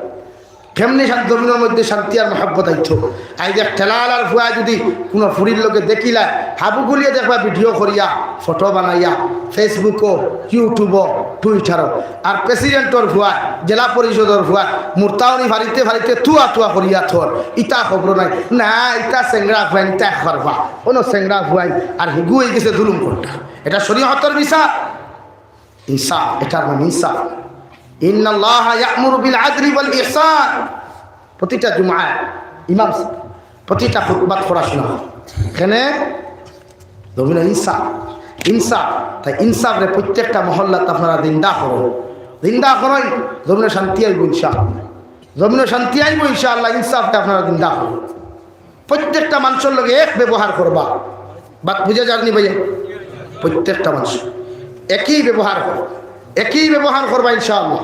কেমনে শান-, জমিনর মধ্যে শান্তি আর মহব্বত আইতো? আইজ এক ঠেলাআলার ফুয়া যদি কুনু ফুরির লগে দেখিলায়, হাবু গুলিয়ে দেখবা ভিডিও করিয়া, ফটো বানাইয়া, Facebook-ও, YouTube-ও, Twitter-ও। আর প্রেসিডেন্টর ফুয়া, জেলা পরিষদর ফুয়া, মুরতাউনি ফারিতে ফারিতে তুয়া তুয়া করিয়া থর। ইতা খবর নাই। না, ইতা চেংড়া ফুয়াইন, ইতা এক পারবা। অনো চেংড়া ফুয়াইন, আর হিগু অইগেছে জুলুম করতা। এটা শরীয়তর বিচার। ইনসাফ, এটার নাম ইনসাফ। ইন্নাল্লাহা ইয়া'মুরু বিল আদলি ওয়াল ইহসান। প্রতিটা জুমায় ইমাম সাহেব, প্রতিটা খুতবাত পড়া শোনা হয়। এখানে জমিনো ইনসাফ, ইনসাফ। তাই ইনসাফরে প্রত্যেকটা মহল্লাত আপনারা জিন্দা করইন, জিন্দা করইন। জমিনো শান্তি আইবো ইনশাআল্লাহ, জমিনো শান্তি আইবো ইনশাআল্লাহ। ইনসাফরে আপনারা জিন্দা করইন। প্রত্যেকটা মানষর লগে এক ব্যবহার করবা। বাত বুঝা যারনি ভাইয়া? প্রত্যেকটা মানষর একই ব্যবহার করবা, একই ব্যবহার করবা ইনশাআল্লাহ।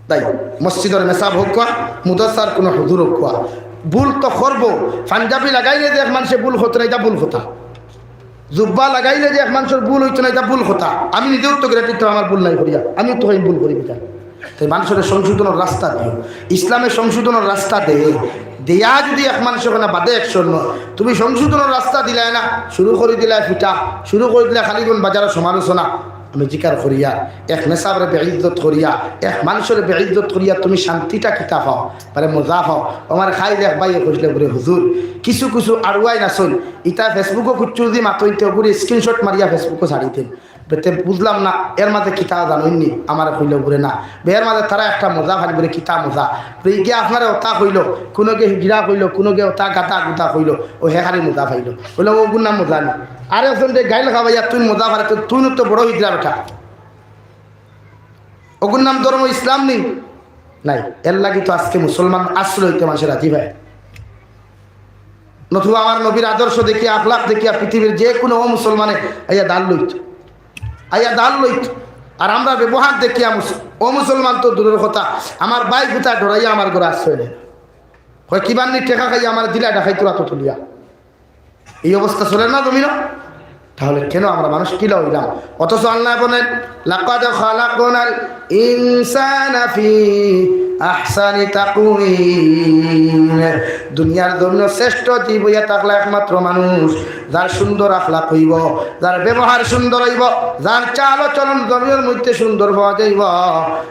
তাই মসজিদর মেসাব হউক্কা, মুদাসার কুনু হুজুর হউক্কা, ভুল তো করবো। পাঞ্জাবি লাগাইলে যে এক মানষে ভুল করতো না, ইটা ভুল কথা। জুব্বা লাগাইলে যে এক মানষর ভুল অইতো না, ইটা ভুল কথা। আমি নিজেও তো গ্রেটিভ, আমার ভুল নাই করিয়া, আমিও তো ভুল করি বেটা। তাই মানষরে সংশোধনর রাস্তা দিও। ইসলামে সংশোধনর রাস্তা দেয়, দেয়া যদি এক মানষে কয় না বাদে একশো ন, তুমি সংশোধনর রাস্তা দিলায় না, শুরু করি দিলায় ফিটা, শুরু করি দিলায় খালিগঞ্জ বাজারো সমালোচনা। আমি জিকার করিয়া, এক মেসাবরে বেইজ্জত করিয়া, এক মানষরে বেইজ্জত করিয়া তুমি শান্তিটা কিতা পাও, মানে মজা পাও। আমার খাই দেখ ভাইয়ে কইছলে বুলে, "হুজুর, কিছু কিছু আড়ুয়াইন আছইন, ইতা Facebook-ও কুচ্ছু যদি মাতইন তে ওগুলি screenshot মারিয়া Facebook-ও ছাড়ি দেন।" বেতে বুঝলাম না, এর মাঝে কিতা জানইননি, আমারে কইলো বুলে না। বে এর মাঝে তারা একটা মজা পাইল বুলে, কিতা মজা? বুলে, "ইগে আপনারে ওতা কইলো, কুনুগে হিজড়া কইলো, কুনুগে ওতা গাদা গুদা কইলো, ও হে খালি মজা পাইলো।" কইলো, "ওগুর নাম মজা নি?" আরে ওজন রে গাইল খাবাইয়া তুই মজা পারে, তো তুই তো বড় হিজড়া বেটা। ওগুর নাম ধর্ম ইসলাম নি? নাই। এর লাগি তো আজকে মুসলমান আসলে হইতে মানষে রাজি পায়। নতুবা আমার নবীর আদর্শ দেখিয়া, আখলাক দেখিয়া পৃথিবীর যে কুনু অমুসলমানে আইয়া দাল লইত, আইয়া দাল লইত। আর আমরা ব্যবহার দেখিয়া মুস-, অমুসলমান তো দূরের কথা, আমার ভাই গুতা ডরাইয়া আমার ঘরে আশ্রয় নেয়। কয়, "কিবান্নি টেকা খাইয়া আমার দিলা ডাকাইতরা তো তুলিয়া।" এই অবস্থা চলে না জমিনো? তাহলে কেন আমরা মানুষ কিলা হইলাম? অথচ আল্লাহ বলেন, "লাকাদ খালাকনাল ইনসানা ফি আহসানি তাকওয়িম।" দুনিয়ার জমিনো শ্রেষ্ঠ জীব হইয়া থাকলা একমাত্র মানুষ, যার সুন্দর আখলাক হইব, যার ব্যবহার সুন্দর হইব, যার চাল চলন জমিনর মধ্যে সুন্দর পাওয়া যাইব।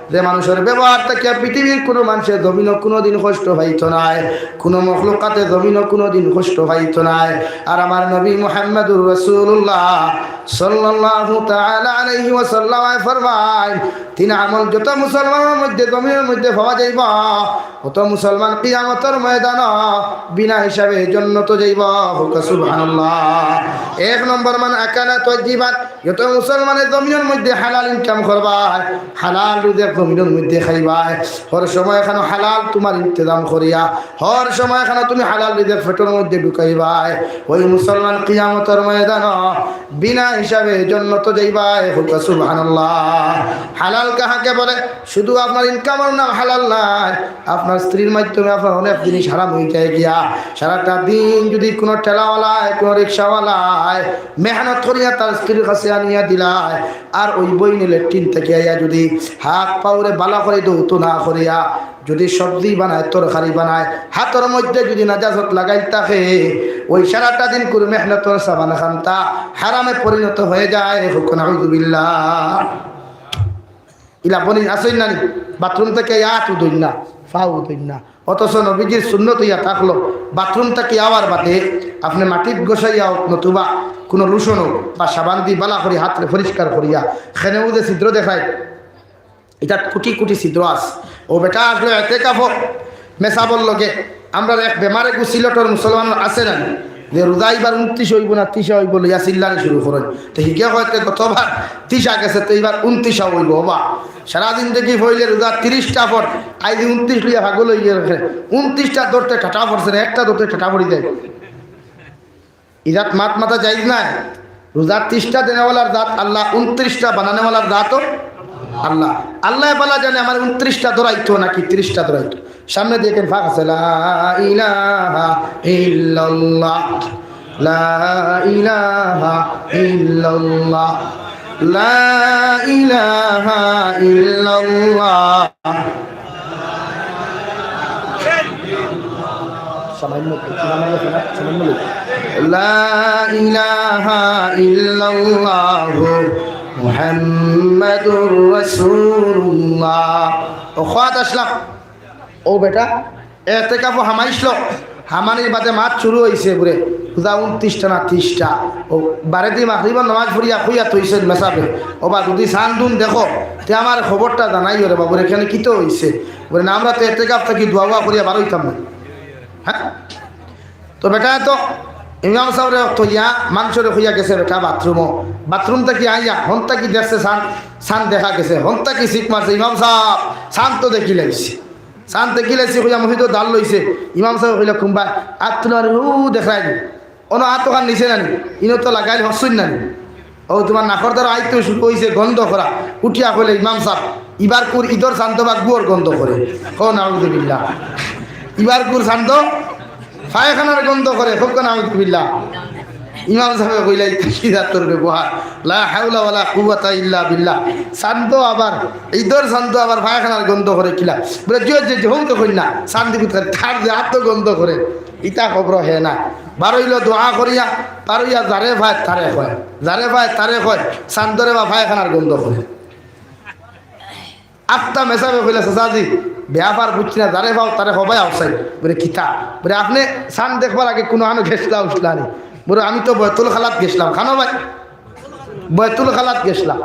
যে মানুষর ব্যবহার থাকিয়া পৃথিবীর কুনু মানষে জমিনো কুনুদিন কষ্ট পাইতো নায়, কুনু মখলুকাতে জমিনো কুনুদিন কষ্ট পাইতো নায়। আর আমার নবী মুহাম্মাদুর রাসূলুল্লাহ সাল্লাল্লাহু তাআলা আলাইহি ওয়াসাল্লাম ফরমায়, তিন আমল যত মুসলমানর মধ্যে জমিনর মধ্যে পাওয়া যাইব, অত মুসলমান কিয়ামতর ময়দান বিনা হিসাবে জন্নত যাইব। হোক সুবহানাল্লাহ। এক নম্বর, মান আকালা তাইয়িবাত, যত মুসলমানে জমিনর মধ্যে হালাল ইনকাম করবায়, হালাল রুজেক জমিনর মধ্যে খাইবায়, হর সময় এখানো হালাল তুমার ইন্তেজাম করিয়া, হর সময় এখানো তুমি হালাল রুজেক পেটর মধ্যে ঢুকাইবায়, ওই মুসলমান কিয়ামতর ময়দান বিনা হিসাবে জন্নত যাইবায়। হোক সুবহানাল্লাহ। হালাল কাহাকে বলে? শুধু আপনার ইনকামর নাম হালাল নায়, আপনার স্ত্রীর মাধ্যমে আপনার অনেক জিনিস হারাম হয়ে যায় গিয়া। সারাটা দিন যদি কোনো ঠেলাওয়ালায়, কোনো রিক্সাওয়ালায় মেহনত করিয়া তার স্ত্রীর কাছে আনিয়া দিলায়, আর ওই বইনে লেট্রিন থেকে আইয়া যদি হাত পাওরে বালা করে ধৌত না করিয়া যদি সবজি বানায়, তরকারি বানায়, হাতর মধ্যে যদি নাজাসত লাগাইল থাকে, ওই সারাটা দিন করে মেহনতর সাবান খান্তা হারামে পরিণত হয়ে যায়। হোক নাউজুবিল্লাহ। ইলা বনি আসইন নানি, বাথরুম থেকে আত উদইন না, ফা উদইন না। অথচ নবীজির সুন্নত ইয়া থাকলো, বাথরুম থেকে আওয়ার বাদে আপনি মাটিত গোসাইয়া হোক, নতুবা কোনো লুশন হোক বা সাবান দি বালা করি হাতরে পরিষ্কার করিয়া, খেনেও যে ছিদ্র দেখায়, ইটাত কোটি কোটি ছিদ্র আছে। ও বেটা আসলো এতেকাফো, মেসাবর লগে। আমরার এক বেমারে গু সিলেটর মুসলমান আছে না, যে রোজা ইবার ঊনত্রিশ হইব না ত্রিশ হইব লইয়া চিল্লানি শুরু করেন। তো হিগে হয়তো গতবার ত্রিশা গেছে, তো ইবার ঊনত্রিশা হইব। ওবা, সারা জিন্দেগি হইলে রোজা ত্রিশটা পর, আইজ ঊনত্রিশ লইয়া পাগল হইয়া গেছে। ঊনত্রিশটা ধরতে ঠাটা পড়ছে না, একটা ধরতে ঠাটা পড়ি যায়। ইজাত মাত মাতা জায়েজ নাই। রোজা ত্রিশটা দেনেওয়ালার জাত আল্লাহ, ঊনত্রিশটা বানানেওয়ালার জাতও আল্লাহ। আল্লাহ বালা জানে আমার ঊনত্রিশটা ধরাইতো নাকি ত্রিশটা ধরাইতো। সামনে দিয়ে কেন ফাঁক আছে, লা ইলাহা ইল্লাল্লাহ। لا إله إلا الله. لا إله إلا الله. সামান্য একটু, সামান্য একটু, সামান্য একটু। لا إله إلا الله محمد رسول الله. ও খোয়াত আসলাম। ও বেটা, এতেকাফো হামাইছিল, হামানির বাদে মাত শুরু অইছে বুলে, বুঝা ঊনত্রিশটা না ত্রিশটা। ও বারেদি মাগরিবর নামাজ পড়িয়া কইয়া থইছইন মেসাবে, "ও বা, যুদি চান্দুন দেখো, তে আমারে খবরটা জানাইও রে বাবুরে, এখানে কিতা অইছে?" বুলে, "না, আমরা তো এতেকাফ থাকি দোয়া ওয়া করিয়া বারইতাম না।" হ্যাঁ? তো বেটা তো ইমাম সাবরে থইয়া মানষরে কইয়া গেছে বেটা বাথরুমো। বাথরুম থাকি আইয়া হন থাকি দেখছে চান, চান দেখা গেছে। হন থাকি চিক মারছে, "ইমাম সাব, চান তো দেখিলাইছি।" চান দেখিলাইছি কইয়া মসজিদো দাঁড় লইছে। ইমাম সাবে কইলা, "কুনবায়?" আত তুলে আরে, "ও দেখরায় নি, অনো আত অখান নিচে না নি, ইনো তো লাগাইল হকছইন না নি। ও তুমার নাকর দ্বারা আইতে শুরু অইছে গন্ধ করা।" উঠিয়া কইলে, "ইমাম সাব, ইবারকুর ইদর চান্দো বা গুয়র গন্ধ করে।" কও নাউজুবিল্লাহ। ইবারকুর চান্দো পায়খানার গন্ধ করে, কও নাউজুবিল্লাহ। ইমাম সাবে কইলা, "ইতা কি জাতর ব্যবহার? লা হাওলা ওয়ালা কুওয়াতা ইল্লা বিল্লাহ।" চান্দো আবার, ইদর চান্দো আবার পায়খানার গন্ধ করে কিলা? বুলে, "জি অয়, জি অয়, জি অয়, হুম তো কইন না, চান্দি কুত্তার তার যে আত গন্ধ করে, ইতা খবর হে না।" বারইলো দোয়া করিয়া, বারইয়া যারে পায় তারে কয়, যারে পায় তারে কয়, "চান্দরে বা পায়খানার গন্ধ করে।" আখতা মেসাবে কইলা, "চাচাজি, বেয়াপার বুঝছি না, যারে পাও তারে কবায় আউসাই।" বুলে, "কিতা?" বুলে, "আপনে চান দেখবার আগে কুনু আনো গেছলা উঠলা নি?" বুলে, "আমি তো বয়তুল খালাত গেছলাম।" "খানো ভাই?" "বয়তুল খালাত গেছলাম।"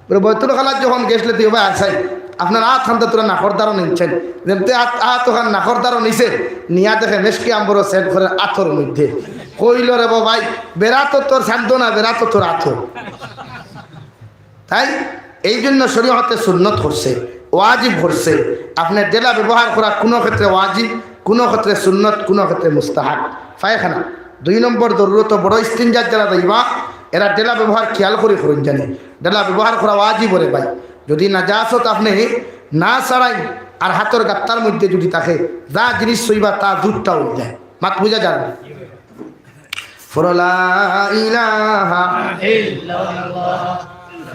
বুলে, "বয়তুল খালাত যখন গেছলে তুই ভাই আসাই, আপনার আত খান্তা তোরা নাকর দ্বারো নিচ্ছেন।" যেমতে আত, আত ওখান নাকর দ্বারো নিছে, নিয়া দেখে মেশকে আম্বরো সেন্ট করে আতর মধ্যে। কইল, "রে বাবাই, বেড়া তো তোর চান্দো না, বেড়া তো তোর আতর।" তাই এই জন্য শরীয়তে সুন্নত করছে, ওয়াজিব করছে। আপনে ডেলা ব্যবহার করা কুনু ক্ষেত্রে ওয়াজিব, কুনু ক্ষেত্রে সুন্নত, কুনু ক্ষেত্রে মুস্তাহাব। পায়খানা দুই নম্বর জরুরত, বড় ইস্তিনজাত যারা যাইবা, এরা ডেলা ব্যবহার খেয়াল করি করইন জানি। ডেলা ব্যবহার করা ওয়াজিব রে ভাই। যুদি নাজাসত আপনে না ছাড়াইন আর হাতর গাত্তার মধ্যে যুদি থাকে, যা জিনিস ছইবা তা জুটটা অই যায়। মাত বুঝা যায়? পড়ো, লা ইলাহা ইল্লাল্লাহ,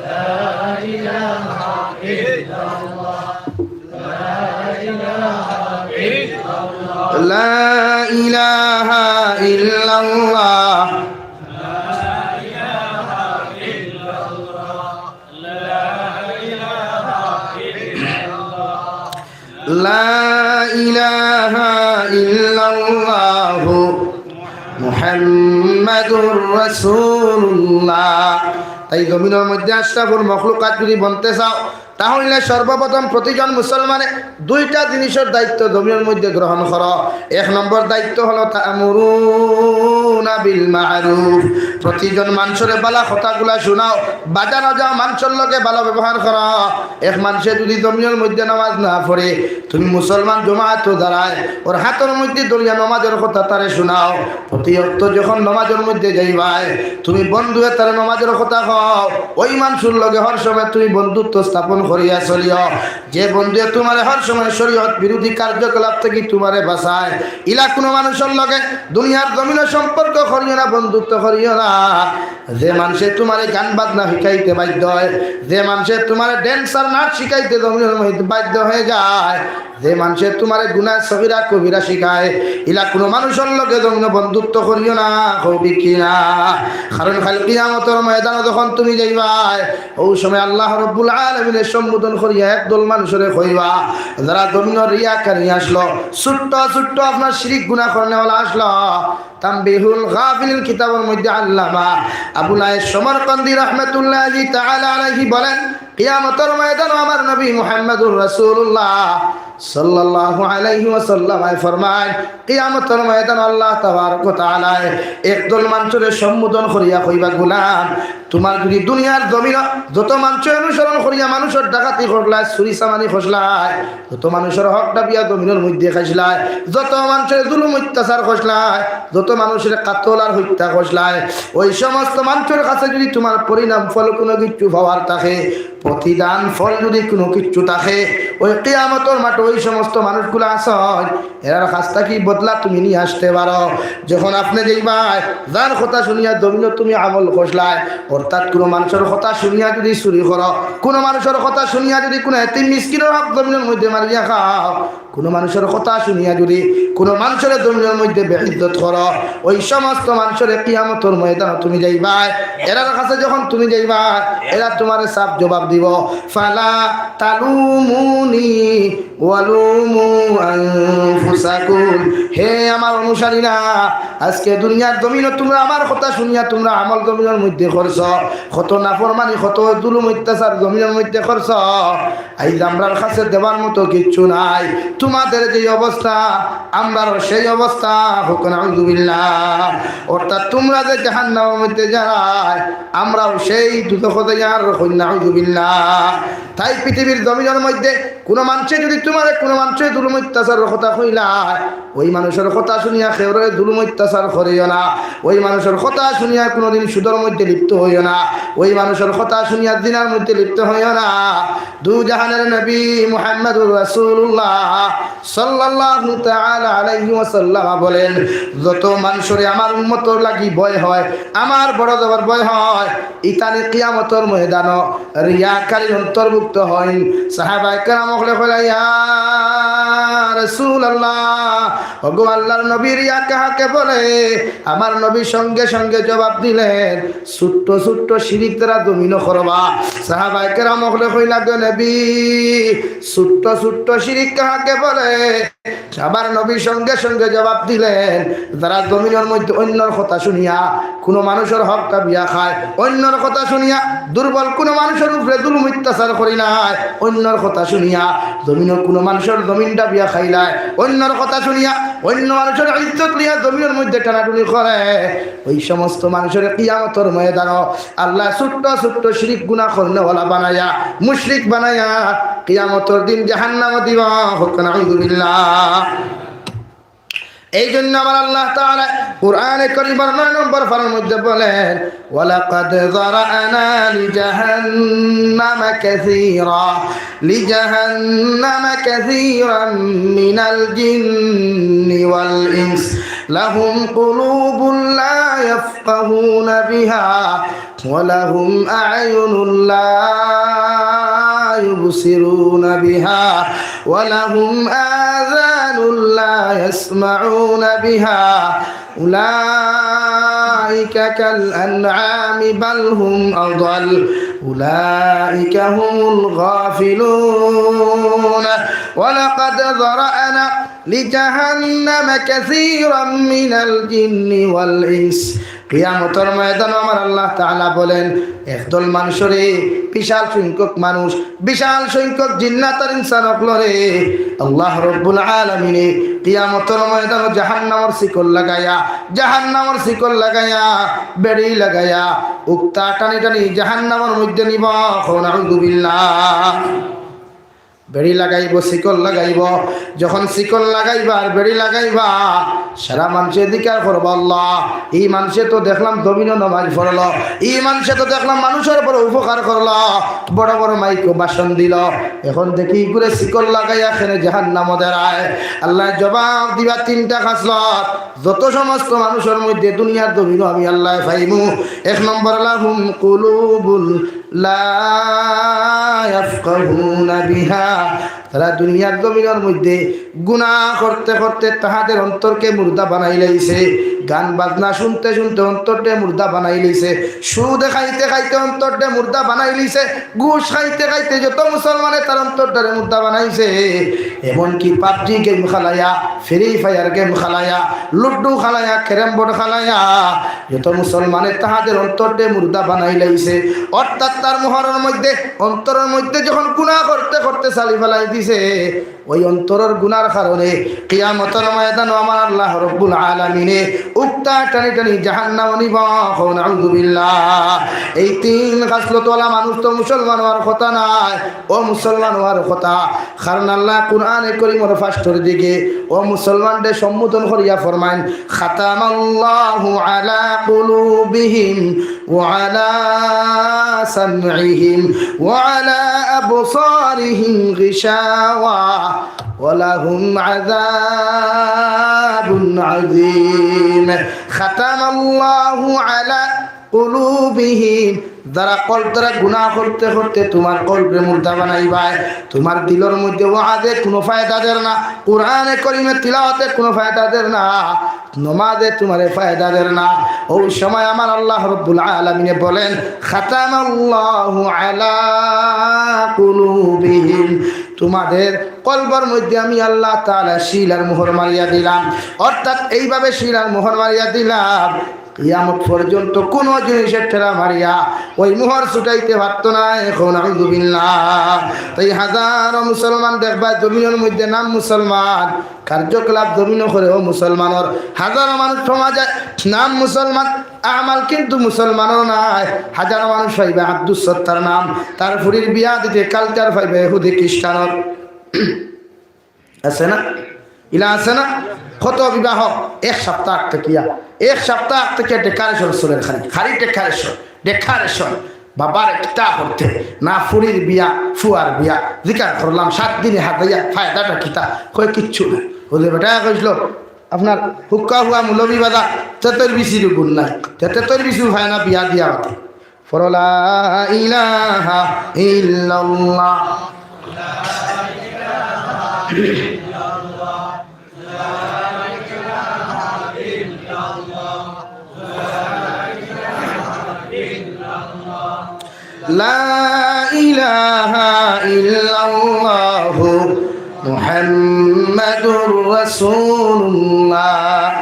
লা ইলাহা ইল্লাল্লাহ, লা ইলাহা ইল্লাল্লাহ, লা ইলাহা ইল্লাল্লাহ, লা ইলাহা ইল্লাল্লাহ। লা ইলাহা ইল্লাল্লাহু মুহাম্মাদুর রাসূলুল্লাহ। তাই জমিনর মধ্যে আশরাফুল মখলুকাত যুদি বনতে চাও, তাহলে সর্বপ্রথম প্রতিজন মুসলমানে দুইটা জিনিসর দায়িত্ব জমিনর মধ্যে গ্রহণ করো। এক নম্বর দায়িত্ব হলো তা'মুরুনা বিল মা'রুফ, প্রতিজন মানষরে বালা কথাগুলা শুনাও, বাজারো যাও মানষর লগে বালা ব্যবহার করো। এক মানষে যুদি জমিনর মধ্যে নামাজ না পড়ে, তুমি মুসলমান জমাতো দাঁড়ায়, ওর হাতর মধ্যে ধরিয়া নামাজর কথা তারে শুনাও। প্রতি অক্ত যখন নামাজর মধ্যে যাইবায়, তুমি বন্ধুয়ে তারে নামাজর কথা কও, ওই মানষর লগে হর সময় তুমি বন্ধুত্ব স্থাপন করিয়া চলিও। যে বন্ধুয়ে তুমারে হর সময় শরীয়ত বিরোধী কার্যকলাপ থাকি তুমারে বাঁচায়, ইলা কুনু মানষর লগে দুনিয়ার জমিনো সম্পর্ক করিও না, বন্ধুত্ব করিও না। যে মানষে তুমারে গান বাজনা শিখাইতে বাধ্য হয়, যে মানষে তুমারে dance আর নাচ শিখাইতে জমিনর মধ্যে বাধ্য হয়ে যায়, যে মানষে তুমারে গুনাহ সগীরা কবিরা শিখায়, ইলা কুনু মানষর লগে জমিনো বন্ধুত্ব করিও না। কও ঠিক কি না? কারণ কাইল কিয়ামতর ময়দানো যখন তুমি যাইবায়, ওই সময় আল্লাহ রব্বুল আলামিনে সম্বোধন করিয়া একদল মানষরে কইবা, যারা জমিনো রিয়াকারি আছলো, ছোট্ট ছোট্ট আপনার শিরিক গুনাহ করনেওয়ালা আছলো। তানবিহুল গাফিলিন কিতাবর মধ্যে আল্লামা আবুল আয়েশ সমরকন্দি রহমতুল্লাহি তাআলা আলাইহি বলেন, কিয়ামতর ময়দানো আমার নবী মুহাম্মাদুর রাসূলুল্লাহ সাল্লাল্লাহু আলাইহি ওয়াসাল্লাম ফরমায়, কিয়ামতর ময়দানো আল্লাহ তাবারক ওয়া তাআলায় একদল মানষরে সম্বোধন করিয়া কইবা, "গোলাম, তুমার যুদি দুনিয়ার জমিনো যত মানষে অনুসরণ করিয়া মানষর ডাকাতি করলায়, চুরি চামারি করলায়, যত মানষর হক দাবিয়া জমিনর মধ্যে খাইছলায়, যত মানষরে জুলুম অত্যাচার করছলায়, যত মানষরে কাতল আর হত্যা করছলায়, ওই সমস্ত মানষর কাছে যুদি তুমার পরিণাম ফল কুনু কিচ্ছু পাওয়ার থাকে, প্রতিদান ফল যুদি কুনু কিচ্ছু থাকে, ওই কিয়ামতর মাঠো ওই সমস্ত মানুষগুলা আছইন, এরার কাছ থাকি বদলা তুমি নিয়া আসতে পারো। যখন আপনে যাইবায়, যার কথা শুনিয়া জমিনো তুমি আমল করলায়, অর্থাৎ কুনু মানষর কথা শুনিয়া যুদি চুরি করো, কুনু মানষর কথা শুনিয়া যুদি কুনু এতিম মিসকিনর হক জমিনর মধ্যে মারিয়া খাও, কুনু মানষর কথা শুনিয়া যুদি কুনু মানষরে জমিনর মধ্যে বেইজ্জত করো, ওই সমস্ত মানষরে কিয়ামতর ময়দানো তুমি যাইবায়, এরার কাছে যখন তুমি যাইবায়, এরা তুমারে সাফ জবাব দিবো, ফালা তালুমুনি ওয়ালুমু আনফুসাকুম। হে আমার অনুসারীরা, আজকে দুনিয়ার জমিনো তুমরা আমার কথা শুনিয়া তুমরা আমল জমিনর মধ্যে করছো, কত নাফরমানি, কত জুলুম অত্যাচার জমিনর মধ্যে করছো। আইজ আমরার কাছে দেবার মতো কিচ্ছু নাই। তুমাদের যে অবস্থা, আমরারও সেই অবস্থা, কউক্কা নাউজুবিল্লাহ। অর্থাৎ তুমরা যে জাহান্নামর মধ্যে যাইরায়, আমরাও সেই দুজখো যাইয়ার, কউক্কা নাউজুবিল্লাহ। তাই পৃথিবীর জমিনর মধ্যে কুনু মানষে যুদি তুমারে কুনু মানষে জুলুম অত্যাচারর কথা কইলায়, ওই মানষর কথা শুনিয়া কেউরে জুলুম অত্যাচার করিও না। ওই মানষর কথা শুনিয়া কুনুদিন সুদর মধ্যে লিপ্ত হইও না। ওই মানষর কথা শুনিয়া জিনার মধ্যে লিপ্ত হইও না। দু জাহানের নবী মুহাম্মাদুর রাসূলুল্লাহ সাল্লাল্লাহু তাআলা আলাইহি ওয়াসাল্লাম বলেন, যত মানষরে আমার উম্মতর লাগি ভয় হয়, আমার বড় জবর ভয় হয়, ইতানি কিয়ামতর ময়দানো রিয়াকারীর অন্তর্ভুক্ত হইন। সাহাবায়ে কেরাম অকলে কইলা, ইয়া রাসূলুল্লাহ, ওগো আল্লাহর নবী, রিয়া কাহাকে বলে? আমার নবী সঙ্গে সঙ্গে জবাব দিলেন, ছোট্ট ছোট্ট শিরিক যারা জমিনো করবা। সাহাবায়ে কেরাম অকলে কইলা, গো নবী, ছোট্ট ছোট্ট শিরিক কাহাকে বলে? আমার নবী সঙ্গে সঙ্গে জবাব দিলেন, যারা জমিনর মধ্যে অইন্যর কথা শুনিয়া কুনু মানষর হক দাবিয়া খায়, অইন্যর কথা শুনিয়া দুর্বল কুনু মানষর উপরে জুলুম অত্যাচার করিলায়, অইন্যর কথা শুনিয়া জমিনর কুনু মানষর জমিন দাবিয়া খাইলায়, অইন্যর কথা শুনিয়া অইন্য মানষর ইজ্জত লইয়া জমিনর মধ্যে টানাটুনি করে, ওই সমস্ত মানষরে কিয়ামতর ময়দানো আল্লায় ছোট্ট ছোট্ট শিরিক গুনা করনেওয়ালা বানাইয়া, মুশরিক বানাইয়া কিয়ামতর দিন জাহান্নামো দিবা। কউক্কা নাউজুবিল্লাহ। এই জন্য আমার আল্লাহ তাআলা কোরআনে করিমর নয় নম্বর পারার মধ্যে বলেন, ওয়ালাকাদ যারা'না লিজাহান্নামা কাসীরা, লিজাহান্নামা কাসীরাম মিনাল জিন্নি ওয়াল ইনস, লাহুম কুলুবুন লা ইয়াফকাহুনা বিহা, ولهم أعين لا يبصرون بها ولهم آذان لا يسمعون بها أولئك كالأنعام بل هم أضل أولئك هم الغافلون ولقد ذرأنا لجهنم كثيرا من الجن والإنس কিয়ামতর ময়দানো আমার আল্লাহ তাআলা বলেন, একদল মানষরে, বিশাল সংখ্যক মানুষ, বিশাল সংখ্যক জিন্নাত আর ইনসান অকলরে আল্লাহ রব্বুল আলামিনে কিয়ামতর ময়দানো জাহান্নামর শিকল লাগাইয়া, জাহান্নামর শিকল লাগাইয়া, বেড়ি লাগাইয়া, উক্তা টানি টানি জাহান্নামর মধ্যে নিবা। কউক্কা নাউজুবিল্লাহ। বেড়ি লাগাইবো, শিকল লাগাইবো। যখন শিকল লাগাইবা আর বেড়ি লাগাইবা, সারা মানষে জিকার করবা, আল্লাহ, ই মানষে তো দেখলাম জমিনো নমাজ পড়লো, ই মানষে তো দেখলাম মানুষর বড় উপকার করলো, বড় বড় মাইকো ভাষণ দিলো, এখন দেখি ইগুরে শিকল লাগাইয়া কেনে জাহান্নামো দেরায়। আল্লায় জবাব দিবা তিনটা খাসলত, যত সমস্ত মানুষর মধ্যে দুনিয়ার জমিনো আমি আল্লায় পাইমু। এক নম্বর, লাহুম কুলুবুন লা ইয়াফকাহুনা বিহা। তারা দুনিয়ার জমিনর মধ্যে গুনা করতে করতে তাহাদের অন্তরকে মুর্দা বানাই লাইছে। গান বাজনা শুনতে শুনতে অন্তরকে মুর্দা বানাই লাইছে। সুদে খাইতে খাইতে অন্তরকে মুর্দা বানাই লাইছে। ঘুষ খাইতে খাইতে যত মুসলমানে তার অন্তরটারে মুর্দা বানাইছে। এমনকি পাবজি গেম খেলাইয়া, ফ্রি ফায়ার গেম খেলাইয়া, লুডু খেলাইয়া, ক্যারম বোর্ড খেলাইয়া, যত মুসলমানে তাহাদের অন্তরকে মুর্দা বানাই লাইছে। অর্থাৎ তার মোহরর মধ্যে, অন্তরর মধ্যে যখন গুনা করতে করতে চালি ফালাই দিছে, ওই অন্তরর গুনার কারণে কিয়ামতর ময়দানো আমার আল্লাহ রব্বুল আলামিনে উক্তা টানি টানি জাহান্নামো নিবা। কও নাউজুবিল্লাহ। এই তিন খাসলতওয়ালা মানুষ তো মুসলমান অওয়ার কথা নায়, অমুসলমান অওয়ার কথা। কারণ আল্লায় কুরআনে করিমর ফার্স্টর দিকে অমুসলমানরে সম্বোধন করিয়া ফরমাইন, "খাতামাল্লাহু আলা কুলুবিহিম ওয়া আলা সামইহিম ওয়া আলা আবসারিহিম গিশাওয়া।" ওয়ালাহুম আযাবুন আযীম। খাতামাল্লাহু আলা কুলুবিহিম। যারা কলব দ্বারা গুনাহ করতে করতে তুমার কলবরে মুর্দা বানাইবায়, তুমার দিলর মধ্যে ওয়াজে কুনু ফায়দা দের না, কুরআনে করিমে তিলাওয়াতে কুনু ফায়দা দের না, নমাজে তুমারে ফায়দা দের না। অউ সময় আমার আল্লাহ রাব্বুল আলামিনে বলেন, "খাতামাল্লাহু আলা কুলুবিহিম।" তুমাদের কলবর মধ্যে আমি আল্লাহ তাআলা সিল আর মোহর মারিয়া দিলাম। অর্থাৎ এইভাবে সিল আর মোহর মারিয়া দিলাম, কিয়ামত পর্যন্ত কুনু জিনিসে ঠেলা মারিয়া অউ মোহর ছুটাইতে পারতো নায়। কও নাউজুবিল্লাহ। তাই হাজারো মুসলমান দেখবায় জমিনর মধ্যে নাম মুসলমান, কার্যকলাপ জমিনো করেও মুসলমানর। হাজারো মানুষ সমাজে নাম মুসলমান, আমাল কিন্তু মুসলমানর নায়। হাজারো মানুষ পাইবা আব্দুস সত্তার নাম, তার ফুরির বিয়া দিতে কালচার পাইবা ইহুদি খ্রিস্টানর। আছে না? ইলা আছে না? কত বিবাহ এক সপ্তাহ আগ থাকিয়া, এক সপ্তাহ আগ থাকিয়া decoration চলের, খালি, খালি decoration, decoration। বাবারে কিতা করতে না, ফুরির বিয়া, ফুয়ার বিয়া, জিকার করলাম, সাত দিনে হাজাইয়া, ফায়দাটা কিতা? কয়, "কিচ্ছু নাই।" বুঝলে, বেটা কইছিল, "আপনার হুক্কা হুয়া মৌলভীবাজার, তেতর বিচির গুণ নাই, তে তেতর বিচি পায় না বিয়া দিয়া।" পড়ো লা ইলাহা ইল্লাল্লাহ। লা ইলাহা ইল্লাল্লাহু মুহাম্মাদুর রাসূলুল্লাহ।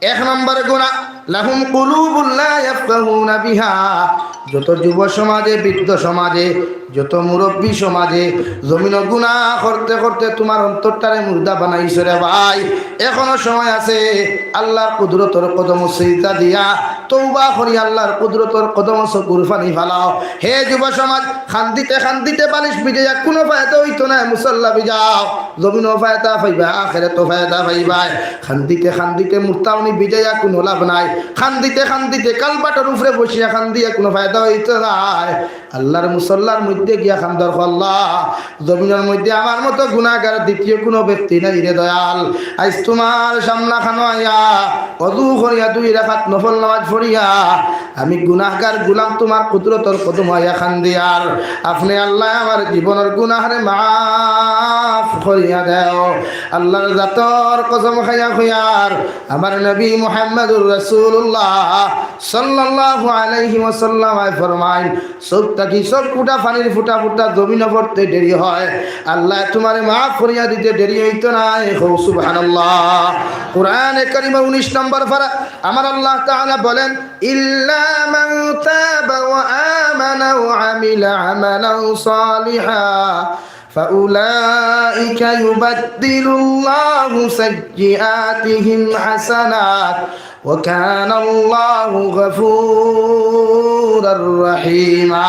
এক নম্বর গুনাহ, লাহুম কুলুবুন লা ইয়াফকাহুনা বিহা। যত যুব সমাজে, বৃদ্ধ সমাজে, যত মুরব্বী সমাজে জমিনো গুনাহ করতে করতে তুমার অন্তরটারে মুর্দা বানাইছো রে ভাই, এখনো সময় আছে। আল্লাহর কুদরতর কদমো সিজদা দিয়া তওবা করি আল্লাহর কুদরতর কদমো চকুর পানি ফালাও। হে যুব সমাজ, কান্দিতে কান্দিতে বালিশ ভিজাইয়া কুনু ফায়দা অইতো নায়, মুসল্লা ভিজাও। জমিনো ফায়দা পাইবা, আখেরাতো ফায়দা পাইবা। কান্দিতে কান্দিতে মুর্তাউনি ভিজাইয়া কুনু লাভ নাই। কান্দিতে কান্দিতে কালবাটর উপরে বসিয়া কান্দিয়া কুনু ফায়দা অইতো নায়। আল্লাহর মুসল্লার মধ্যে গিয়া কান্দর, আল্লাহ, জমিনর মধ্যে আমার মতো গুনাহগার দ্বিতীয় কুনু ব্যক্তি নাই রে দয়াল। আইজ তুমার সামনাখানো আইয়া অজু করিয়া দুই রাকাত নফল নামাজ পড়িয়া আমি গুনাহগার গুলাম তুমার কুদরতর কদমো আইয়া কান্দিয়ার। আপনে আল্লাহ আমার জীবনর গুনাহরে মাফ করিয়া দেও। আল্লাহর জাতর কসম খাইয়া কইয়ার, আমার নবী মুহাম্মাদুর রাসূলুল্লাহ সাল্লাল্লাহু আলাইহি ওয়াসাল্লাম ফরমাইন, চউখ থাকি চউখ ফুটা পানির ফুটা ফুটা জমিনো পড়তে দেরি হয়, আল্লায় তুমারে মাফ করিয়া দিতে দেরি অইতো নায়। কও সুবহানাল্লাহ। কোরআনে কারীমর উনিশ নম্বর পারা, আমার আল্লাহ তাআলা বলেন, "ইল্লা মান তাবা ওয়া আমানা ওয়া আমিলা আমালান সালিহা ফাউলাইকা ইউবাদদিলুল্লাহু সাইয়্যিআতিহিম হাসানাত ওয়া কানাল্লাহু গাফুরার রাহিমা।"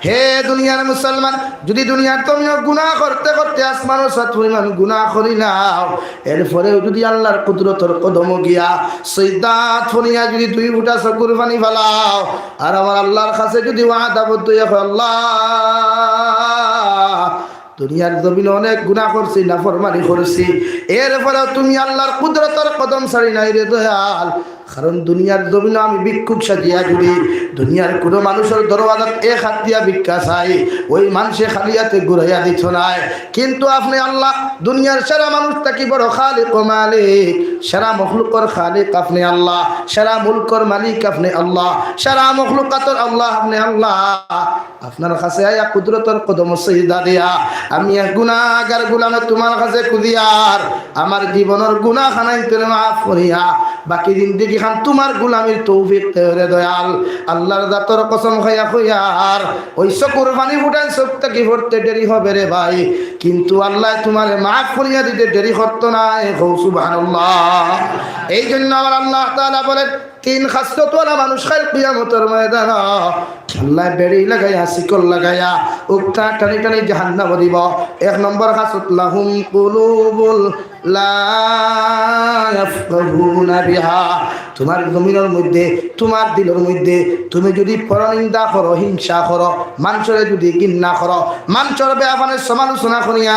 হে দুনিয়ার মুসলমান, যুদি দুনিয়ার তুমিও গুনাহ করতে করতে আসমানর সাত পরিমাণ গুনাহ করিলাও, এরপরেও যুদি আল্লাহর কুদরতর কদমো গিয়া সিজদাত পড়িয়া যুদি দুই ফুটা চকুর পানি ফালাও, আর আমার আল্লাহর কাছে যুদি ওয়াদাবদ্ধ অইয়া কও, "আল্লাহ, দুনিয়ার জমিনো অনেক গুনাহ করছি, নাফরমানি করছি, এরপরেও তুমি আল্লাহর কুদরতর কদম ছাড়ি নাই রে দয়াল।" কারণ দুনিয়ার জমিনো আমি ভিক্ষুক সাজিয়া ঘুরি, দুনিয়ার কুনু মানুষর দরওয়াজাত এক হাত দিয়া ভিক্ষা চাই, অউ মানষে খালি আতে ঘুরাইয়া দিতো নায়। কিন্তু আপনে আল্লাহ, দুনিয়ার সারা মানুষ থাকি বড় খালিক ও মালিক, সারা মখলুকর খালিক আপনে আল্লাহ, সারা মুলকর মালিক আপনে আল্লাহ, সারা মখলুকাতর আল্লাহ আপনে আল্লাহ। আপনার কাছে আইয়া কুদরতর কদমো সিজদা দিয়া আমি এক গুনাহগার গুলামে তুমার কাছে খুজিয়ার, আমার জীবনর গুনাহ খানাইন তুমায় মাফ করিয়া বাকি জিন্দেগি ইখান তুমার গুলামির তৌফিক দেও রে দয়াল। আল্লার জাতর কসম খাইয়া কইয়ার, ওই চকুর পানি ফুটাইন চউখ থাকি পড়তে দেরি হবে রে ভাই, কিন্তু আল্লায় তুমারে মাফ করিয়া দিতে দেরি করতো নায়। কও সুবহানাল্লাহ। এই জন্য আমার আল্লাহ তাআলা বলেন, তিন খাসলতওয়ালা মানুষ কাইল কিয়ামতর ময়দানো আল্লায় বেড়ি লাগাইয়া, শিকল লাগাইয়া, উক্তা টানি টানি জাহান্নামো দিবো। এক নম্বর খাসলত, লাহুম কুলুবুল লা ইয়াফকাহুনা বিহা। তুমার জমিনর মধ্যে, তুমার দিলর মধ্যে তুমি যুদি পরনিন্দা করো, হিংসা করো, মানষরে যুদি ঘিন্না করো, মানষর বেয়াপারে সমালোচনা করিয়া